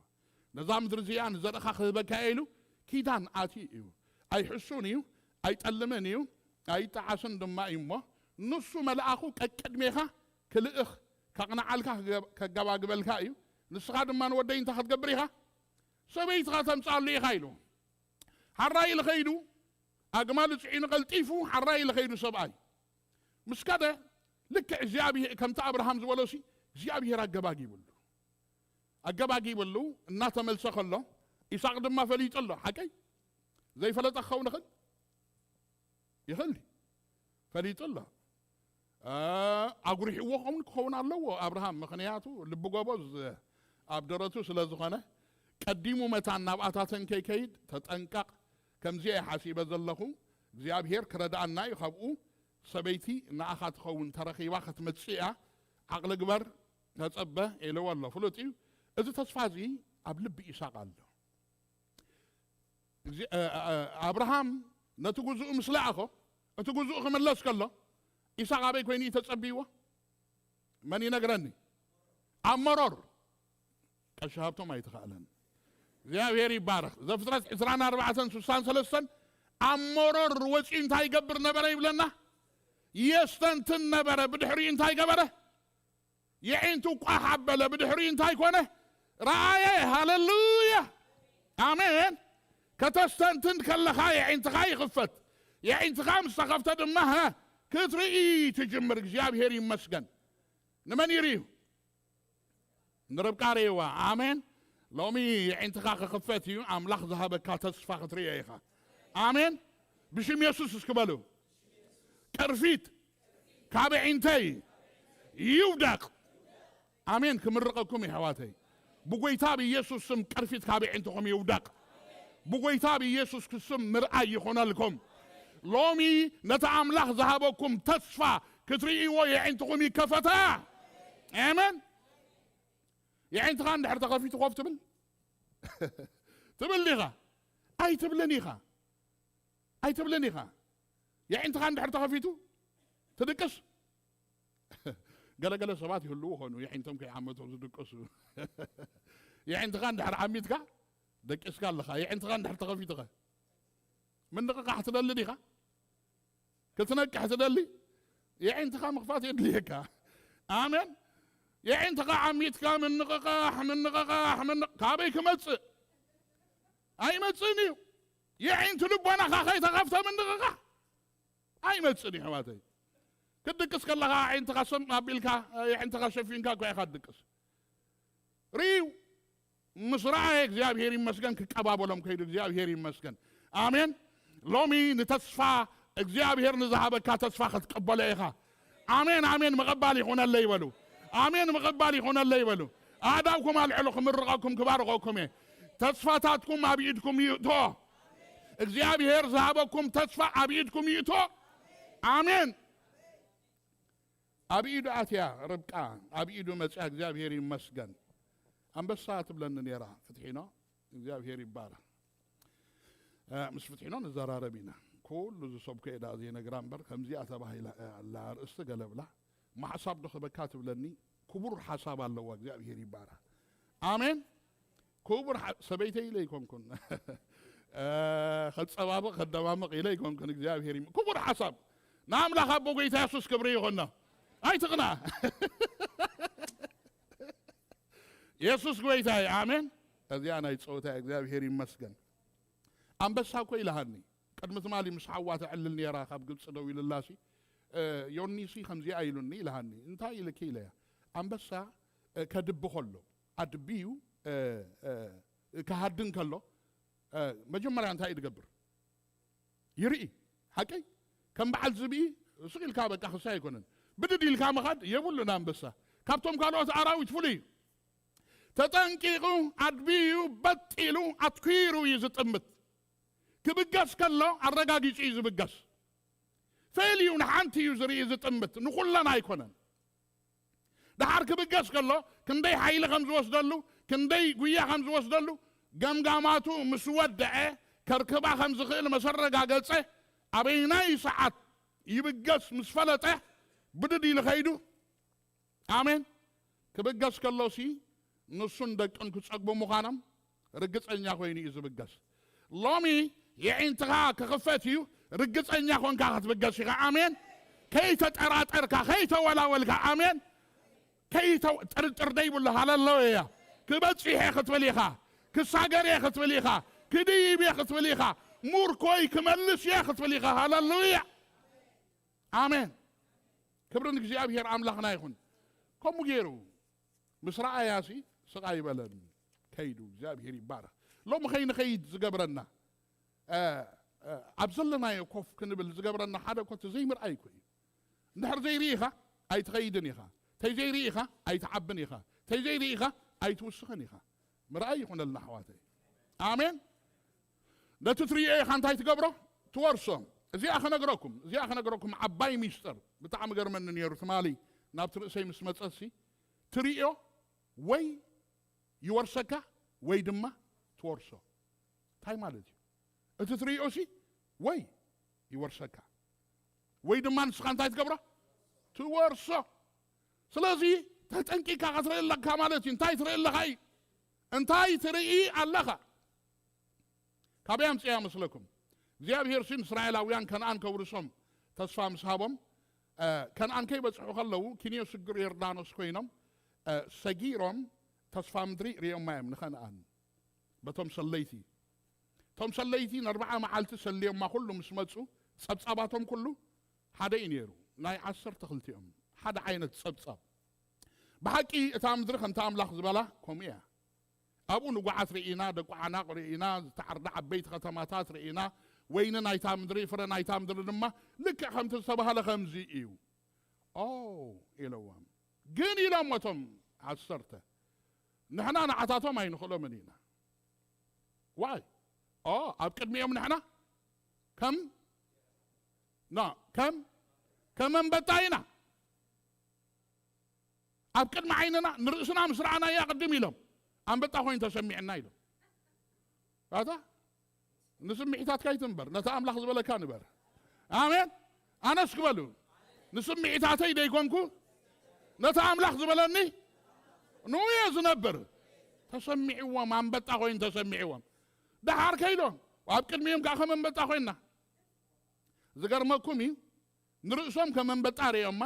ነዛ ምድሪ እዚኣ ንዘርእኻ ክህበካ እየ ኢሉ ኪዳን ኣትዩ እዩ። ኣይሕሱን እዩ፣ ኣይጠልምን እዩ፣ ኣይጠዓስን ድማ እዩ እሞ፣ ንሱ መልኣኹ ቀቅድሜኻ ክልእኽ፣ ከቕንዓልካ፣ ከገብ-፣ ከገባግበልካ እዩ። ንስኻ ድማ ንወደይ እንታይ ክትገብር ኢኻ? ሰበይትኻ ተምጽኣሉ ኢኻ ኢሉ። ሓራይ ኢሉ ኸይዱ፣ ኣግማል ጽዒኑ ቀልጢፉ ሓራይ ኢሉ ኸይዱ ሰብኣይ። ምስ ከደ፣ ልክዕ እግዚኣብሄ-፣ ከምቲ ኣብርሃም ዝበሎሲ፣ እግዚኣብሄር ኣገባጊብሉ። ኣገባጊብሉ እናተመልሰ ከሎ፣ ኢሳቅ ድማ ፈሊጡ ኣሎ። ሓቀይ? ዘይፈለጠ ክኸውን ይኽእል? ይኽእል ድዩ? ፈሊጡ ኣሎ። እ፣ ኣጉሪሕዎ ኸውን ክኸውን ኣለዎ ኣብርሃም፣ ምኽንያቱ ልቢ ጎበዝ ኣብ ደረቱ ስለ ዝኾነ፣ ቀዲሙ መታን ናብኣታተን ከይከይድ ተጠንቀቕ። ከምዚ እየ ሓሲበ ዘለኹ፣ እግዚኣብሄር ክረድኣና እዩ። ካብኡ ሰበይቲ ንኣኻ ትኸውን ተረኺባ ክትመጽእ እያ። ዓቕሊ ግበር፣ ተጸበ ኢልዎ ኣሎ። ፍሉጥ እዩ። እዚ ተስፋ እዚ ኣብ ልቢ ኢሳቅ ኣሎ። እዚ፣ እ፣ እ፣ ኣብርሃም ነቲ ግዙእ ምስ ለኣኾ፣ እቲ ግዙእ ክምለስ ከሎ፣ ኢሳቅ ኣበይ ኮይኑ እዩ ተጸብይዎ? መን ይነግረኒ? ኣብ መሮር። ቀሺ ሃብቶም ኣይተኻእለን። እግዚኣብሔር ይባረኽ። ዘፍጥረት ዕስራን ኣርባዕተን ስሳን ሰለስተን ኣብ መሮር ወፂኡ እንታይ ይገብር ነበረ ይብለና? የስተንትን ነበረ። ብድሕሪኡ እንታይ ገበረ? የዒንቱ ቋሕ ኣበለ። ብድሕሪኡ እንታይ ኮነ? ረኣየ። ሃሌሉያ፣ ኣሜን። ከተስተንትን ከለኻ የዒንትኻ ይኽፈት። የዒንትኻ ምስ ተኸፍተ ድማ ሀ ክትርኢ ትጅምር። እግዚኣብሔር ይመስገን። ንመን ይርእዩ? ንርብቃ ርእይዋ። ኣሜን። ሎሚ የዒንትኻ ክኽፈት እዩ። ኣምላኽ ዝሃበካ ተስፋ ክትርእዮ ኢኻ። ኣሜን። ብሽም የሱስ እስኪ በሉ። ቅርፊት ካብ ዒንተይ ይውደቕ። ኣሜን። ክምርቐኩም የሕዋተይ። ብጎይታ ብኢየሱስ ስም ቅርፊት ካብ ዒንትኹም ይውደቕ። ብጎይታ ብኢየሱስ ስም ምርኣይ ይኹነልኩም። ሎሚ ነቲ ኣምላኽ ዝሃበኩም ተስፋ ክትርእይዎ የዒንትኹም ይከፈታ። ኣሜን። የዒንትኻ እንድሕር ተኸፊቱ ኮፍ ትብል ትብል ዲኻ? ኣይትብልን ኢኻ። ኣይትብልን ኢኻ። የዒንትኻ እንድሕር ተኸፊቱ ትድቅስ። ገለገለ ሰባት ይህልዉ ኾኑ የዒንቶም ከይዓመቱ ዝድቅሱ። የዒንትኻ እንድሕር ዓሚትካ ደቂስካ ኣለኻ። የዒንትኻ እንድሕር ተኸፊቱኸ ምንቕቓሕ ትደሊ ዲኻ? ክትነቅሕ ትደሊ? የዒንትኻ ምኽፋት የድልየካ። ኣሜን። የዒንትኻ ዓሚትካ ምንቕቓሕ፣ ምንቕቓሕ፣ ምንቕ-፣ ካበይ ክመጽእ? ኣይመጽእን እዩ። የዒንቲ ልቦናኻ ከይተኸፍተ ምንቕቓሕ ኣይመጽእን እዩ፣ ኣሕዋተይ። ክትድቅስ ከለኻ ኣዒንትኻ ሰም ኣቢልካ፣ የዒንትኻ ሸፊንካ እኳ ኢኻ ትድቅስ። ርእዩ፣ ምስ ረኣየ እግዚኣብሔር ይመስገን፣ ክቀባበሎም ከይዱ እግዚኣብሔር ይመስገን። ኣሜን። ሎሚ ንተስፋ እግዚኣብሔር ንዝሃበካ ተስፋ ክትቀበሎ ኢኻ። ኣሜን፣ ኣሜን፣ ምቕባል ይኹነለይ በሉ። ኣሜን፣ ምቕባል ይኹነለይ በሉ። ኣእዳውኩም ኣልዕሉ፣ ክምርቐኩም፣ ክባርኸኩም እየ። ተስፋታትኩም ኣብ ኢድኩም ይእቶ። እግዚኣብሔር ዝሃበኩም ተስፋ ኣብ ኢድኩም ይእቶ። ኣሜን። ኣብ ኢዱ ኣትያ ርብቃ፣ ኣብ ኢዱ መጽያ፣ እግዚኣብሔር ይመስገን። ኣንበሳ ትብለኒ ነይራ ፍትሒኖ፣ እግዚኣብሔር ይባረኽ። እ፣ ምስ ፍትሒኖ ንዘራረብ ኢና። ኩሉ ዝሰብኮ እየ ደኣ ዘይነግራ እምበር፣ ከምዚኣ ተባሂላ እያ ኣላ ኣርእስቲ ገለ ብላ። እሞ ሓሳብ ዶ ክበካ ትብለኒ፣ ክቡር ሓሳብ ኣለዋ፣ እግዚኣብሔር ይባረኽ። ኣሜን። ክቡር ሓ-፣ ሰበይተይ ኢለ ኣይኮንኩን። እ፣ ከጸባብቕ ከደማምቕ ኢለ ኣይኮንኩን። እግዚኣብሔር ይም-፣ ክቡር ሓሳብ ንኣምላኽ ኣቦ ጎይታ የሱስ ክብሪ ይኹኖ። ኣይትቕና። የሱስ ጎይታ እዩ። ኣሜን። እዚኣ ናይ ጸወታ እግዚኣብሔር ይመስገን። ኣንበሳ እኮ ኢልሃኒ። ቅድሚ ትማሊ ምስ ሓዋ ተዕልል ነይራ ካብ ግብጺ ደው ኢልላሲ፣ እ፣ ዮኒሲ ከምዚኣ ኢሉኒ ኢልሃኒ። እንታይ ኢልኪ ኢለያ። ኣንበሳ፣ እ፣ ከድቢ ከሎ፣ ኣድብዩ፣ እ፣ እ፣ ክሃድን ከሎ፣ እ፣ መጀመርያ እንታይ እዩ ዝገብር? ይርኢ። ሓቀይ? ከም በዓል ዝብኢ ስቕ ኢልካ በቃ ክሳይ ኣይኮነን። ብድድ ኢልካ ምኻድ የብሉን ኣንበሳ። ካብቶም ካልኦት ኣራዊት ፍሉይ እዩ። ተጠንቂቑ፣ ኣድብዩ፣ በጥ ኢሉ፣ ኣትኲሩ እዩ ዝጥምት። ክብገስ ከሎ ኣረጋጊጹ እዩ ዝብገስ። ፈልዩ ንሓንቲ እዩ ዝርኢ ዝጥምት፣ ንኹለን ኣይኮነን። ደሓር ክብገስ ከሎ ክንደይ ሓይሊ ከም ዝወስደሉ፣ ክንደይ ጉያ ከም ዝወስደሉ ገምጋማቱ ምስ ወደዐ፣ ከርክባ ከም ዝኽእል ምስ ኣረጋገጸ፣ ኣበይናይ ሰዓት ይብገስ ምስ ፈለጠ፣ ብድድ ኢሉ ኸይዱ። ኣሜን። ክብገስ ከሎሲ ንሱን ደቅን ክጸግቡ ምዃኖም ርግጸኛ ኮይኑ እዩ ዝብገስ። ሎሚ የዒንትኻ ክኽፈት እዩ፣ ርግጸኛ ኮንካ ክትብገስ ኢኻ። ኣሜን። ከይተጠራጠርካ፣ ከይተወላወልካ። ኣሜን። ከይተ-፣ ጥርጥር ደይብሉ። ሃለሉያ። ክበጽሕ እየ ክትብል ኢኻ። ክሳገር እየ ክትብል ኢኻ። ክድይብ እየ ክትብል ኢኻ። ሙርኮይ ክመልስ እየ ክትብል ኢኻ። ሃለሉያ። ኣሜን። ክብሪ ንእግዚኣብሔር ኣምላኽና ይኹን። ከምኡ ገይሩ ምስ ረኣያሲ ስቕ ኣይበለን ከይዱ። እግዚኣብሔር ይባረኽ። ሎሚ ከይንኸይድ ዝገብረና፣ እ፣ እ፣ ኣብ ዘለናዮ ኮፍ ክንብል ዝገብረና ሓደ እኮ እቲ ዘይምርኣይ እኮ እዩ። እንድሕር ዘይርኢኻ ኣይትኸይድን ኢኻ። ተይ ዘይርኢኻ ኣይትዓብን ኢኻ። ተይ ዘይርኢኻ ኣይትውስኽን ኢኻ። ምርኣይ ይኹነልና ኣሕዋተይ። ኣሜን። ነቲ ትርእዮ ኢኻ እንታይ ትገብሮ? ትወርሶ። እዚኣ ክነግረኩም፣ እዚኣ ክነግረኩም ዓባይ ሚስጥር። ብጣዕሚ ገርመኒ ነይሩ። ትማሊ ናብቲ ርእሰይ ምስ መጸሲ፣ ትርእዮ ወይ ይወርሰካ ወይ ድማ ትወርሶ። እንታይ ማለት እዩ? እቲ ትርእዮሲ ወይ ይወርሰካ ወይ ድማ ንስኻ እንታይ ትገብሮ? ትወርሶ። ስለዚ ተጠንቂካ ክትርኢ ኣለካ ማለት እዩ። እንታይ ትርኢ ኣለኻ እዩ? እንታይ ትርኢ ኣለኻ? ካበይ ኣምፅያ መስለኩም? እግዚኣብሔር ሲ ንእስራኤላውያን ከነኣን ከውርሶም ተስፋ ምስ ሃቦም፣ እ፣ ከነኣን ከይበፅሑ ከለዉ፣ ኪንዮ ስግር ዮርዳኖስ ኮይኖም፣ እ፣ ሰጊሮም ተስፋ ምድሪ ርእዮማ እዮም ንኸነኣን። በቶም ሰለይቲ፣ እቶም ሰለይቲ ንኣርብዓ መዓልቲ ሰልዮማ ኩሉ ምስ መፁ፣ ፀብፃባቶም ኩሉ ሓደ እዩ ነይሩ። ናይ ዓሰርተ ክልቲኦም ሓደ ዓይነት ፀብፃብ። ብሓቂ እታ ምድሪ ከምቲ ኣምላኽ ዝበላ ከምኡ እያ። ኣብኡ ንጉዓት ርኢና፣ ደቂ ዓናቕ ርኢና፣ ዝተዓርዳ ዓበይቲ ከተማታት ርኢና፣ ወይኒ ናይታ ምድሪ፣ ፍረ ናይታ ምድሪ ድማ ልክዕ ከምቲ ዝተባህለ ከምዚ እዩ። ኦ ኢለዎም። ግን ኢሎም እቶም ዓሰርተ፣ ንሕና ንዓታቶም ኣይንኽእሎምን ኢና። ዋይ? ኦ፣ ኣብ ቅድሚኦም ንሕና ከም፣ ና፣ ከም፣ ከም ኣንበጣ ኢና። ኣብ ቅድሚ ዓይንና ንርእስና ምስ ረኣናያ ቅድም ኢሎም፣ ኣንበጣ ኮይኑ ተሰሚዕና ኢሎም። ኣታ ንስምዒታትካ ይትንበር፣ ነቲ ኣምላኽ ዝበለካ ንበር። ኣሜን። ኣነስ ክበሉ፣ ንስምዒታተይ ደይኮንኩ፣ ነቲ ኣምላኽ ዝበለኒ ንኡ እየ ዝነብር። ተሰሚዕዎም፣ ኣንበጣ ኮይኑ ተሰሚዕዎም። ደሓር ከይዶም፣ ኣብ ቅድሚኦም ከዓ ከም ኣንበጣ ኮይንና። ዝገርመኩም እዩ፣ ንርእሶም ከም ኣንበጣ ርእዮማ፣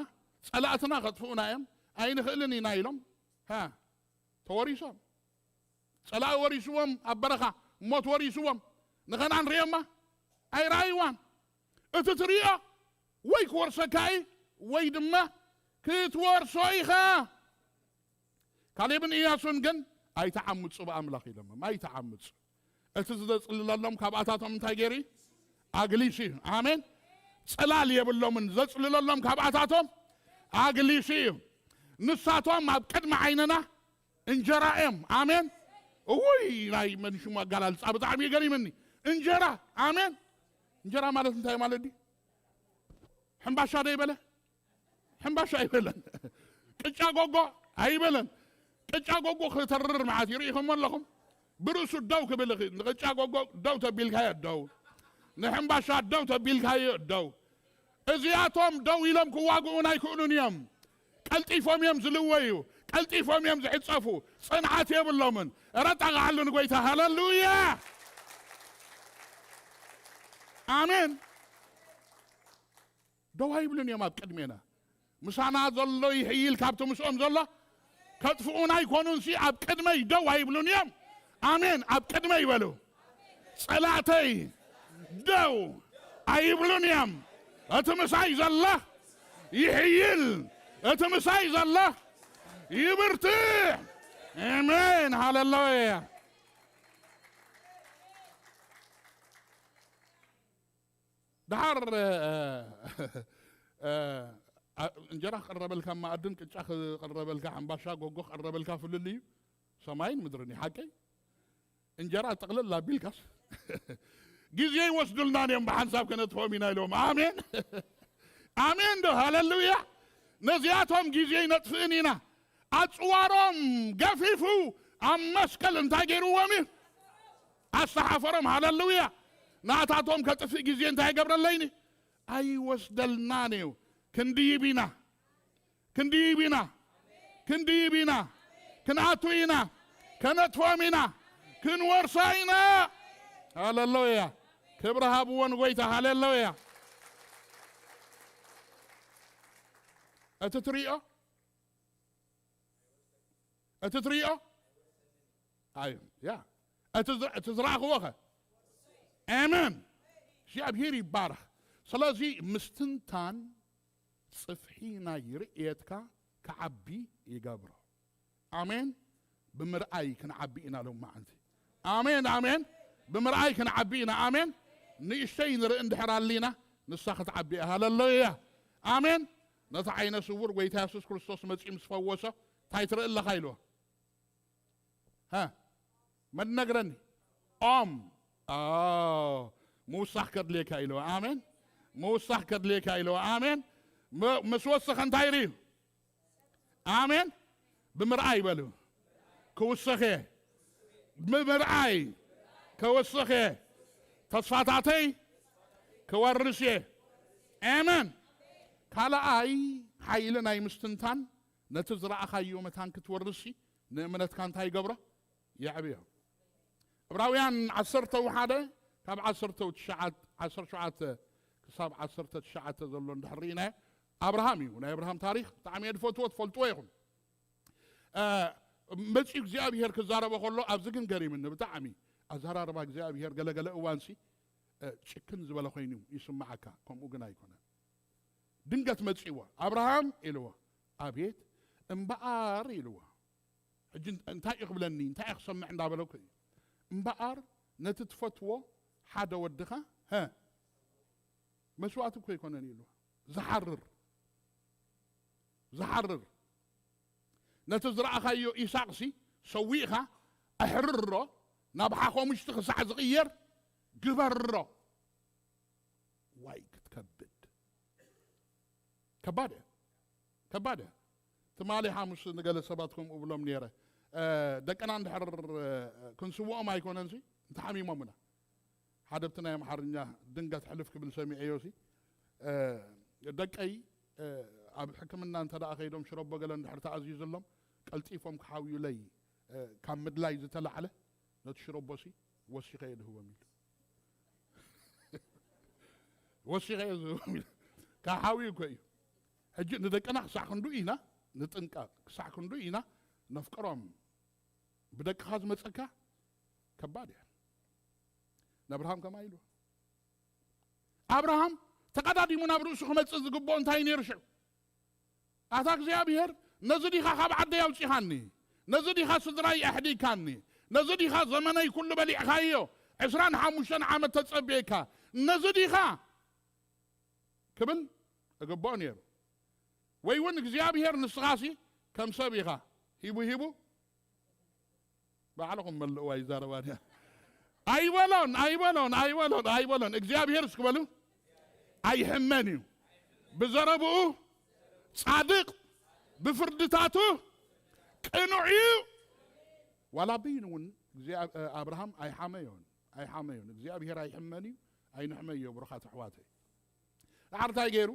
ጸላእትና ከጥፍኡና እዮም፣ ኣይንኽእልን ኢና ኢሎም፣ ሃ፣ ተወሪሶም። ጸላኢ ወሪስዎም፣ ኣብ በረኻ ሞት ወሪስዎም። ንኸነኣን ርእዮማ፣ ኣይረኣይዋን። እቲ ትርእዮ ወይ ክወርሰካ እዩ፣ ወይ ድማ ክትወርሶ ኢኻ። ካሌብን ኢያሱን ግን ኣይተዓምፁ ብኣምላኽ ኢሎሞም፣ ኣይተዓምፁ። እቲ ዘጽልለሎም ካብኣታቶም እንታይ ገይሩ እዩ? ኣግሊሹ እዩ። ኣሜን። ጽላል የብሎምን። ዘጽልለሎም ካብኣታቶም ኣግሊሹ እዩ። ንሳቶም ኣብ ቅድሚ ዓይንና እንጀራ እዮም። ኣሜን። እውይ፣ ናይ መን ሽሙ ኣገላልጻ ብጣዕሚ ገሪምኒ። እንጀራ፣ ኣሜን። እንጀራ ማለት እንታይ ማለት ድዩ? ሕምባሻ ዶ ይበለ? ሕምባሻ ኣይበለን። ቅጫ ጎጎ ኣይበለን። ቅጫ ጎጎ ክተርር መዓት ይርኢኹም ኣለኹም። ብርእሱ ደው ክብል እኺ፣ ንቅጫ ጎጎ ደው ተቢልካዮ ደው፣ ንሕምባሻ ደው ተቢልካዮ ደው። እዚኣቶም ደው ኢሎም ክዋግኡን ኣይክእሉን እዮም። ቀልጢፎም እዮም ዝልወዩ፣ ቀልጢፎም እዮም ዝዕጸፉ። ጽንዓት የብሎምን። ረጣቃዓሉ ንጎይታ። ሃሌሉያ። ኣሜን። ደው ኣይብሉን እዮም ኣብ ቅድሜና። ምሳና ዘሎ ይሕይል ካብቲ ምስኦም ዘሎ። ከጥፍኡና ኣይኮኑን ሲ ኣብ ቅድመይ ደው ኣይብሉን እዮም። ኣሜን። ኣብ ቅድመይ ይበሉ። ጸላእተይ ደው ኣይብሉን እዮም። እቲ ምሳይ ዘሎ ይሕይል። እቲ ምሳይ ዘሎ ይብርትዕ። ኣሜን። ሃሌሉያ። ደሓር፣ እ፣ እ፣ እ፣ እንጀራ ክቕረበልካ፣ መኣድን ቅጫ ክቕረበልካ፣ ሕምባሻ ጎጎ ክቕረበልካ ፍልልዩ ሰማይን ምድርን እዩ። ሓቀይ? እንጀራ ጥቕልል ኣቢልካስ ግዜ ይወስዱልና እዮም፣ ብሓንሳብ ከነጥፍኦም ኢና ኢሎም። ኣሜን። ኣሜን ዶ? ሃሌሉያ። ነዚኣቶም ግዜ ይነጥፍእን ኢና። ኣጽዋሮም ገፊፉ ኣብ መስቀል እንታይ ገይርዎም እዩ? ኣስተሓፈሮም። ሃሌሉያ። ናታቶም ከጥፍእ ግዜ እንታይ ይገብረለይኒ? ኣይወስደልናን እዩ። ክንድይብ ኢና። ክንድይብ ኢና። ክንድይብ ኢና። ክንኣቱ ኢና። ከነጥፍኦም ኢና። ክንወርሳ ኢና። ሃሌሉያ። ክብሪ ሃብዎ ንጎይታ። ሃሌሉያ። እቲ ትሪኦ፣ እቲ ትሪኦ፣ ኣይ፣ ያ፣ እቲ ዝ-፣ እቲ ዝረኣኽዎ ኸ? ኣሜን። እግዚኣብሔር ይባረኽ። ስለዚ ምስትንታን ጽፍሒ ናይ ርእየትካ ክዓቢ ይገብሮ። ኣሜን። ብምርኣይ ክንዓቢ ኢና ሎም መዓንቲ። ኣሜን፣ ኣሜን። ብምርኣይ ክንዓቢ ኢና። ኣሜን። ንእሽተይ ንርኢ እንድሕር ኣሊና፣ ንሳ ክትዓቢ እያ። ሃሌሉያ። ኣሜን። ነቲ ዓይነ ስውር ጎይታ የሱስ ክርስቶስ መጺኡ ምስ ፈወሶ፣ እንታይ ትርኢ ኣለኻ ኢልዎ? ሃ? መን ነግረኒ? ኦም። ኦ፣ ምውሳኽ ከድልየካ ኢልዎ። ኣሜን። ምውሳኽ ከድልየካ ኢልዎ። ኣሜን። ም-፣ ምስ ወሰኸ እንታይ ርእዩ? ኣሜን። ብምርኣይ በሉ። ክውሰኽ እየ። ብምርኣይ ክውሰኽ እየ። ተስፋታተይ ክወርስ እየ። ኣሜን። ካልኣይ ሓይሊ ናይ ምስትንታን ነቲ ዝረኣኻዮ መታን ክትወርስ ንእምነትካ እንታይ ይገብሮ? የዕብዮ። ዕብራውያን ዓሰርተ ሓደ ካብ ዓሰርተ ትሽዓተ፣ ዓሰርተ ሸውዓተ ክሳብ ዓሰርተ ትሽዓተ ዘሎ እንድሕር ርኢናዮ፣ ኣብርሃም እዩ። ናይ ኣብርሃም ታሪኽ ብጣዕሚ እየ ዝፈትዎ፣ ትፈልጥዎ ኢኹም። እ፣ መፂኡ እግዚኣብሄር ክዛረቦ ከሎ፣ ኣብዚ ግን ገሪምኒ ብጣዕሚ ኣዘራርባ እግዚኣብሄር። ገለገለ እዋንሲ እ፣ ጭክን ዝበለ ኮይኑ ይስምዓካ፣ ከምኡ ግን ኣይኮነን። ድንገት መፂዎ፣ ኣብርሃም ኢልዎ። ኣቤት እምበኣር ኢልዎ። ሕጂ እንታይ እዩ ክብለኒ፣ እንታይ እዩ ክሰምዕ እንዳበለኩ እዩ። እምበኣር ነቲ ትፈትዎ ሓደ ወድኻ፣ ሀ፣ መስዋእቲ እኮ ኣይኮነን ኢልዎ። ዝሓርር፣ ዝሓርር፣ ነቲ ዝረኣኻዮ ኢሳቕሲ ሰዊእኻ ኣሕርሮ፣ ናብ ሓኾምሽቲ ክሳዕ ዝቕየር ግበሮ። ዋይ ክትከብድ፣ ከባድ እያ፣ ከባድ እያ። ትማሊ ሓሙስ ንገለ ሰባት ከምኡ ብሎም ነይረ። እ፣ ደቅና እንድሕር፣ እ፣ ክንስውኦም ኣይኮነንሲ፣ እንተሓሚሞምና። ሓደ ኣብቲ ናይ ኣምሓርኛ ድንገት ሕልፍ ክብል ሰሚዐዮ ሲ፣ እ፣ ደቀይ፣ እ፣ ኣብ ሕክምና እንተ ደኣ ከይዶም ሽረቦ ገለ እንድሕር ተኣዚዙሎም፣ ቀልጢፎም ክሓውዩለይ፣ እ፣ ካብ ምድላይ ዝተላዕለ ነቲ ሽረቦ ሲ ወሲኸ እየ ድህቦም ኢሉ። ወሲኸ እየ ዝህቦም ኢሉ። ካብ ሓውዩ እኮ እዩ። ሕጂ ንደቅና ክሳዕ ክንዱ ኢና ንጥንቀቕ፣ ክሳዕ ክንዱ ኢና ነፍቅሮም። ብደቅኻ ዝመጸካ ከባድ እያ። ንኣብርሃም ከማይ ኢልዎ። ኣብርሃም ተቐዳዲሙ ናብ ርእሱ ክመጽእ ዝግብኦ እንታይ ነይሩ ሽዑ? ኣታ እግዚኣብሄር፣ ነዚ ዲኻ ካብ ዓደይ ኣውጺኻኒ? ነዚ ዲኻ ስድራይ ኣሕዲግካኒ? ነዚ ዲኻ ዘመነይ ኩሉ በሊዕኻዮ? ዕስራን ሓሙሽተን ዓመት ተጸብየካ? ነዚ ዲኻ ክብል እግብኦ ነይሩ። ወይ እውን እግዚኣብሄር ንስኻሲ ከም ሰብ ኢኻ፣ ሂቡ ሂቡ ባዕልኹም መልእዋ ይዛረባን እያ። ኣይበሎን፣ ኣይበሎን፣ ኣይበሎን፣ ኣይበሎን። እግዚኣብሄር እስኪ በሉ፣ ኣይሕመን እዩ። ብዘረብኡ ጻድቕ፣ ብፍርድታቱ ቅኑዕ እዩ። ዋላ በይኑ እውን እግዚኣብ-፣ ኣብርሃም ኣይሓመዮን፣ ኣይሓመዮን። እግዚኣብሄር ኣይሕመን እዩ፣ ኣይንሕመዮ ብሩኻት ኣሕዋተይ። ድሓር እንታይ ገይሩ?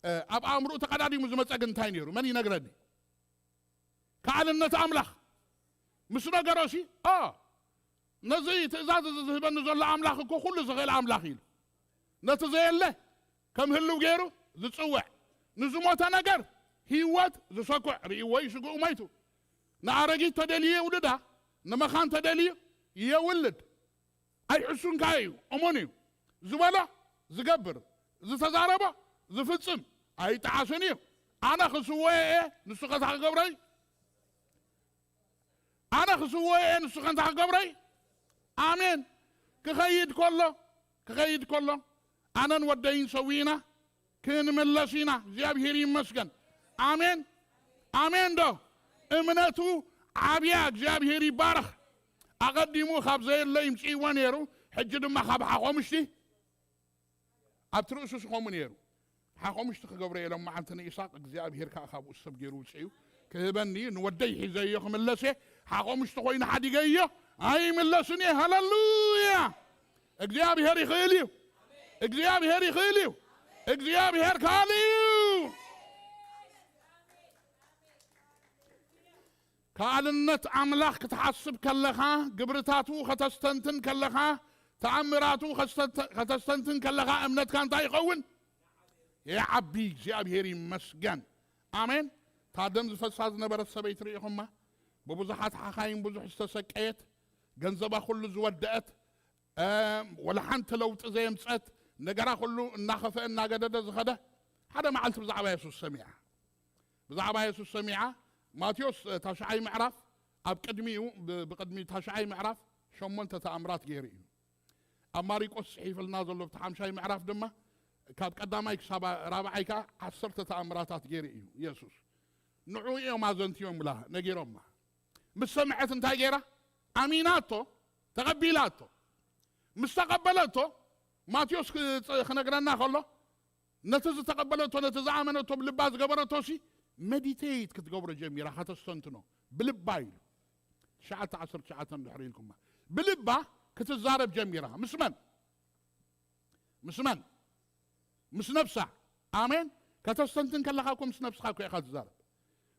እ፣ ኣብ ኣእምሮኡ ተቐዳዲሙ ዝመጸ ግን እንታይ ነይሩ? መን ይነግረኒ? ከኣልነት ኣምላኽ ምስ ነገሮሲ፣ ኦ፣ ነዚ ትእዛዝ እዚ ዝህበኒ ዘሎ ኣምላኽ እኮ ኩሉ ዝኽእል ኣምላኽ ኢሉ። ነቲ ዘየለ ከም ህልው ገይሩ ዝጽውዕ፣ ንዝሞተ ነገር ህይወት ዝሰኩዕ ርእይዎ እዩ ስግኡ ሞይቱ። ንኣረጊት ተደልዩ የውልዳ፣ ንመኻን ተደልዩ የውልድ። ኣይሕሱን ከኣ እዩ፣ እሙን እዩ። ዝበሎ ዝገብር፣ ዝተዛረቦ ዝፍጽም ኣይጠዓስን እዩ። ኣነ ክስወዮ እየ፣ ንሱ ከታ ክገብሮ እዩ። ኣነ ክስወዮ እየ፣ ንሱ ከንታ ክገብሮ እዩ። ኣሜን። ክኸይድ ከሎ፣ ክኸይድ ከሎ፣ ኣነን ወደይን ሰዊእና ክንምለስ ኢና። እግዚኣብሄር ይመስገን። ኣሜን፣ ኣሜን ዶ? እምነቱ ዓብያ። እግዚኣብሄር ይባረኽ። ኣቐዲሙ ካብ ዘየለ ይምጽእዎ ነይሩ፣ ሕጂ ድማ ካብ ሓኾምሽቲ ኣብቲ ርእሱ ስኸሙ ነይሩ። ሓኾምሽቲ ክገብሮ እየ ኢሎም መዓልቲ ንኢሳቅ፣ እግዚኣብሄር ከኣ ካብኡ ሰብ ገይሩ ውፅእ እዩ። ክህበኒ እዩ፣ ንወደይ ሒዘዮ ክምለስ እየ። ሓኾምሽቲ ኮይኑ ሓዲገዮ ኣይምለስን እየ። ሃለሉያ! እግዚኣብሄር ይኽእል እዩ። እግዚኣብሄር ይኽእል እዩ። እግዚኣብሄር ካልእ እዩ። ከኣልነት ኣምላኽ ክትሓስብ ከለኻ፣ ግብርታቱ ከተስተንትን ከለኻ፣ ተኣምራቱ ከስተንተ-፣ ከተስተንትን ከለኻ፣ እምነትካ እንታይ ይኸውን? ይዓቢ። እግዚኣብሄር ይመስገን። ኣሜን። እታ ደም ዝፈሳ ዝነበረት ሰበይቲ ርኢኹማ? ብብዙሓት ሓኻይም ብዙሕ ዝተሰቀየት፣ ገንዘባ ኩሉ ዝወደአት፣ እ፣ ወላ ሓንቲ ለውጢ ዘየምፀት፣ ነገራ ኩሉ እናኸፈአ እናገደደ ዝኸደ፣ ሓደ መዓልቲ ብዛዕባ የሱስ ሰሚዓ። ብዛዕባ የሱስ ሰሚዓ። ማቴዎስ፣ እ፣ ታሽዓይ ምዕራፍ ኣብ ቅድሚኡ፣ ብ-፣ ብቅድሚ ታሽዓይ ምዕራፍ ሸሞንተ ተኣምራት ገይሩ እዩ። ኣብ ማሪቆስ ጽሒፍልና ዘሎ ብቲ ሓምሻይ ምዕራፍ ድማ ካብ ቀዳማይ ክሳብ ራብዓይ ከኣ ዓሰርተ ተኣምራታት ገይሩ እዩ የሱስ። ንዑ እዮም ኣዘንትዮም ብላ ነጊሮማ። ምስ ሰምዐት እንታይ ገይራ? ኣሚናቶ፣ ተቐቢላቶ። ምስ ተቐበለቶ፣ ማቴዎስ ክ-፣ ክነግረና ከሎ፣ ነቲ ዝተቐበለቶ፣ ነቲ ዝኣመነቶ፣ ብልባ ዝገበረቶ ሲ፣ መዲቴት ክትገብሮ ጀሚራ፣ ከተስተንትኖ፣ ብልባ ኢሉ። ትሽዓተ ዓሰርተ ትሽዓተ እንድሕር ኢልኩማ። ብልባ ክትዛረብ ጀሚራ። ምስ መን? ምስ መን? ምስ ነብሳ። ኣሜን። ከተስተንትን ከለኻ እኮ ምስ ነብስኻ እኮ ኢኻ ትዛረብ።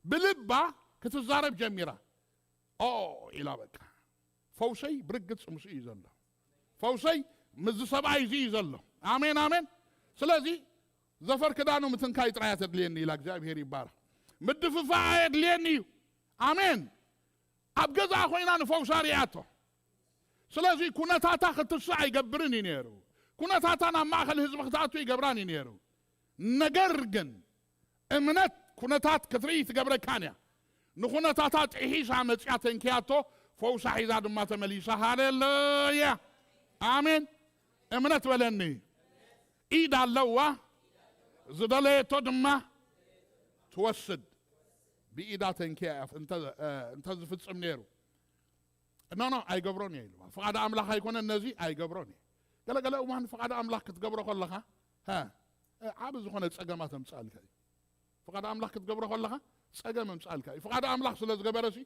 ብልባ ክትዛረብ ጀሚራ። ኦ ኢላ በቃ። ፈውሰይ ብርግጽ ምስኡ እዩ ዘሎ። ፈውሰይ ምስዚ ሰብኣይ እዚ እዩ ዘሎ። ኣሜን፣ ኣሜን። ስለዚ ዘፈር ክዳኑ ምትንካይ ጥራይ እያ ተድልየኒ ኢላ። እግዚኣብሔር ይባረኽ። ምድፍፋእ ኣየድልየኒ እዩ። ኣሜን። ኣብ ገዛኣ ኮይና ንፈውሳ ርእያቶ። ስለዚ ኩነታታ ክትስእ ኣይገብርን እዩ ነይሩ። ኩነታታ ናብ ማእኸል ህዝቢ ክትኣቱ ይገብራን እዩ ነይሩ። ነገር ግን እምነት ኩነታት ክትርኢ ትገብረካን እያ። ንኩነታታ ጥሒሳ መፅያ ተንክያቶ፣ ፈውሳ ሒዛ ድማ ተመሊሳ። ሃሌሉያ፣ ኣሜን። እምነት በለኒ። ኢድ ኣለዋ፣ ዝደለየቶ ድማ ትወስድ። ብኢዳ ተንክያ እያ እንተ- እንተዝፍፅም ነይሩ፣ ኖ ኖ፣ ኣይገብሮን እየ ኢልዋ። ፍቓድ ኣምላኽ ኣይኮነን፣ ነዚ ኣይገብሮን እየ። ገለገለ እዋን ፍቓድ ኣምላኽ ክትገብሮ ከለኻ፣ ሃ፣ ዓቢ ዝኾነ ጸገማት ኣምጽኣልካ እዩ። ፍቓድ ኣምላኽ ክትገብሮ ከለኻ ጸገም ኣምጽኣልካ እዩ። ፍቓድ ኣምላኽ ስለ ዝገበረሲ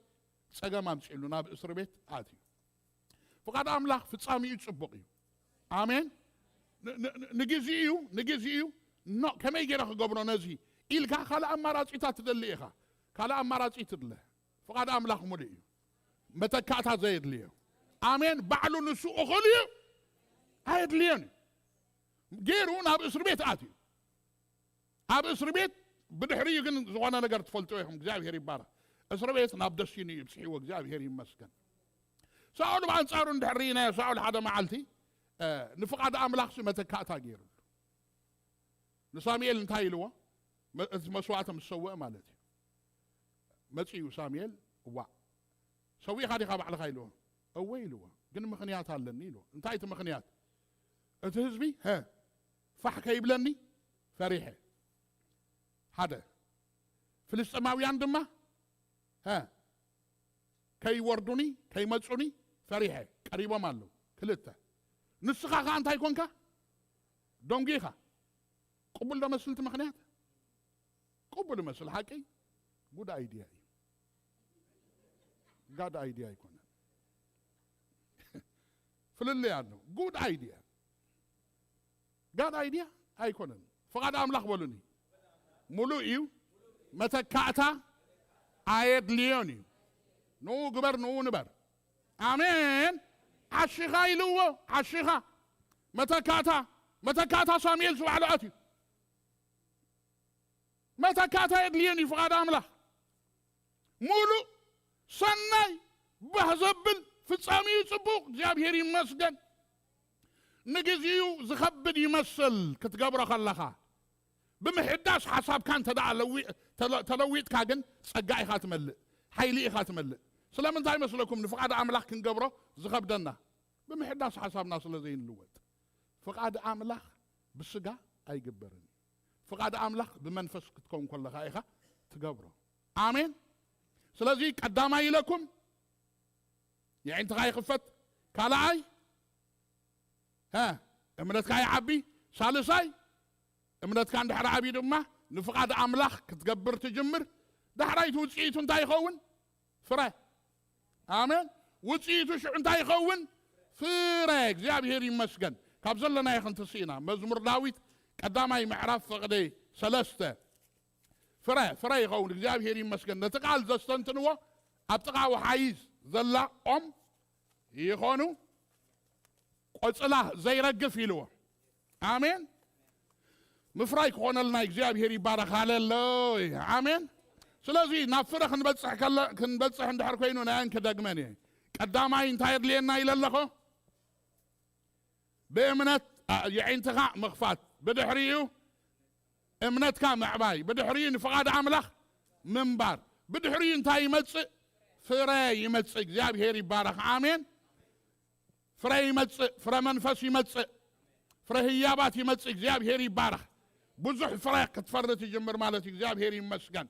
ጸገም ኣምጺእሉ ናብ እስር ቤት ኣትዩ። ፍቓድ ኣምላኽ ፍጻሜኡ ጽቡቕ እዩ። ኣሜን። ን- ን- ን- ንግዜኡ ንግዜኡ፣ ኖ፣ ከመይ ገይረ ክገብሮ ነዚ ኢልካ ካልእ ኣማራጺታት ትደሊ ኢኻ። ካልእ ኣማራጺ ትድለ። ፍቓድ ኣምላኽ ሙሉእ እዩ። መተካእታ ዘየድልዮ። ኣሜን። ባዕሉ ንሱ እኹል እዩ። ኣየድልዮን እዩ። ገይሩ ናብ እስር ቤት ኣትዩ። ኣብ እስር ቤት ብድሕሪኡ ግን ዝኾነ ነገር ትፈልጡ ኢኹም። እግዚኣብሔር ይባረኽ። እስር ቤት ናብ ደሲኑ እዩ ብፅሒዎ። እግዚኣብሔር ይመስገን። ሳኦል ብኣንጻሩ እንድሕር ርኢናዮ፣ ሳኦል ሓደ መዓልቲ፣ እ፣ ንፍቓድ ኣምላኽሲ መተካእታ ገይሩሉ። ንሳሙኤል እንታይ ኢልዎ? መ- እቲ መስዋእቲ ምስ ሰውአ ማለት እዩ። መጺኡ ሳሙኤል፣ እዋእ፣ ሰዊእኻ ዲኻ ባዕልኻ ኢልዎ። እወ ኢልዎ። ግን ምኽንያት ኣለኒ ኢልዎ። እንታይ እቲ ምኽንያት? እቲ ህዝቢ፣ ሀ፣ ፋሕ ከይብለኒ ፈሪሐ። ሓደ። ፍልስጤማውያን ድማ፣ ሀ፣ ከይወርዱኒ፣ ከይመጹኒ ፈሪሐ። ቀሪቦም ኣለዉ። ክልተ። ንስኻ ኸኣ እንታይ ኮንካ? ደንጒኻ። ቅቡል ዶ መስል እቲ ምኽንያት? ቅቡል ይመስል ሓቂ? ጉድ ኣይድያ እዩ። ጋድ ኣይድያ ኣይኮነን። ፍልልይ ኣሎ። ጉድ ኣይድያ። ጋድ ኣይድያ ኣይኮነን። ፍቓድ ኣምላኽ በሉኒ። ሙሉእ እዩ። መተካእታ ኣየድልዮን እዩ። ንኡ ግበር፣ ንኡ ንበር። ኣሜን። ዓሺኻ ኢልዎ፣ ዓሺኻ። መተካእታ፣ መተካእታ ሳሙኤል ዝባዕሉ ኣትዩ። መተካእታ የድልየን እዩ ፍቓድ ኣምላኽ። ሙሉእ፣ ሰናይ፣ ባህ ዘብል፣ ፍጻሜኡ ጽቡቕ፣ እግዚኣብሔር ይመስገን። ንግዜኡ ዝኸብድ ይመስል ክትገብሮ ከለኻ። ብምሕዳስ ሓሳብካ እንተ ደኣ ለዊ-፣ ተለ-፣ ተለዊጥካ ግን ጸጋ ኢኻ ትመልእ፣ ሓይሊ ኢኻ ትመልእ። ስለምንታይ መስለኩም? ንፍቓድ ኣምላኽ ክንገብሮ ዝኸብደና። ብምሕዳስ ሓሳብና ስለ ዘይንልወጥ። ፍቓድ ኣምላኽ ብስጋ ኣይግበርን። ፍቓድ ኣምላኽ ብመንፈስ ክትከውን ከለኻ ኢኻ ትገብሮ። ኣሜን። ስለዚ ቀዳማይ ኢለኩም የዒንትኻ ይኽፈት፣ ካልኣይ፣ ሀ፣ እምነትካ ይዓቢ፣ ሳልሳይ፣ እምነትካ እንድሕር ዓብዩ ድማ ንፍቓድ ኣምላኽ ክትገብር ትጅምር። ዳሕራይቲ ውፅኢቱ እንታይ ይኸውን? ፍረ። ኣሜን። ውፅኢቱ ሽዑ እንታይ ይኸውን? ፍረ። እግዚኣብሔር ይመስገን። ካብ ዘለናዮ ክንትስእ ኢና። መዝሙር ዳዊት ቀዳማይ ምዕራፍ ፍቕዲ ሰለስተ። ፍረ፣ ፍረ ይኸውን። እግዚኣብሔር ይመስገን። ነቲ ቃል ዘስተንትንዎ ኣብ ጥቓ ወሓይዝ ዘላ ኦም ይኾኑ፣ ቆጽላ ዘይረግፍ ኢልዎ። ኣሜን። ምፍራይ ክኾነልና እግዚኣብሔር ይባረኽ። ሃሌሉያ። ኣሜን። ስለዚ ናብ ፍረ ክንበጽሕ ከለ-፣ ክንበጽሕ እንድሕር ኮይኑ ናይ ኣን ክደግመን እየ። ቀዳማይ እንታይ የድልየና ኢለ ኣለኹ? ብእምነት፣ ኣ፣ የዒንትኻ ምኽፋት፣ ብድሕሪኡ እምነትካ ምዕባይ፣ ብድሕሪኡ ንፍቓድ ኣምላኽ ምንባር። ብድሕሪኡ እንታይ ይመጽእ? ፍረ ይመጽእ። እግዚኣብሔር ይባረኽ። ኣሜን። ፍረ ይመጽእ፣ ፍረ መንፈስ ይመጽእ፣ ፍረ ህያባት ይመጽእ። እግዚኣብሔር ይባረኽ። ብዙሕ ፍረ ክትፈሪ ትጅምር ማለት እዩ። እግዚኣብሔር ይመስገን።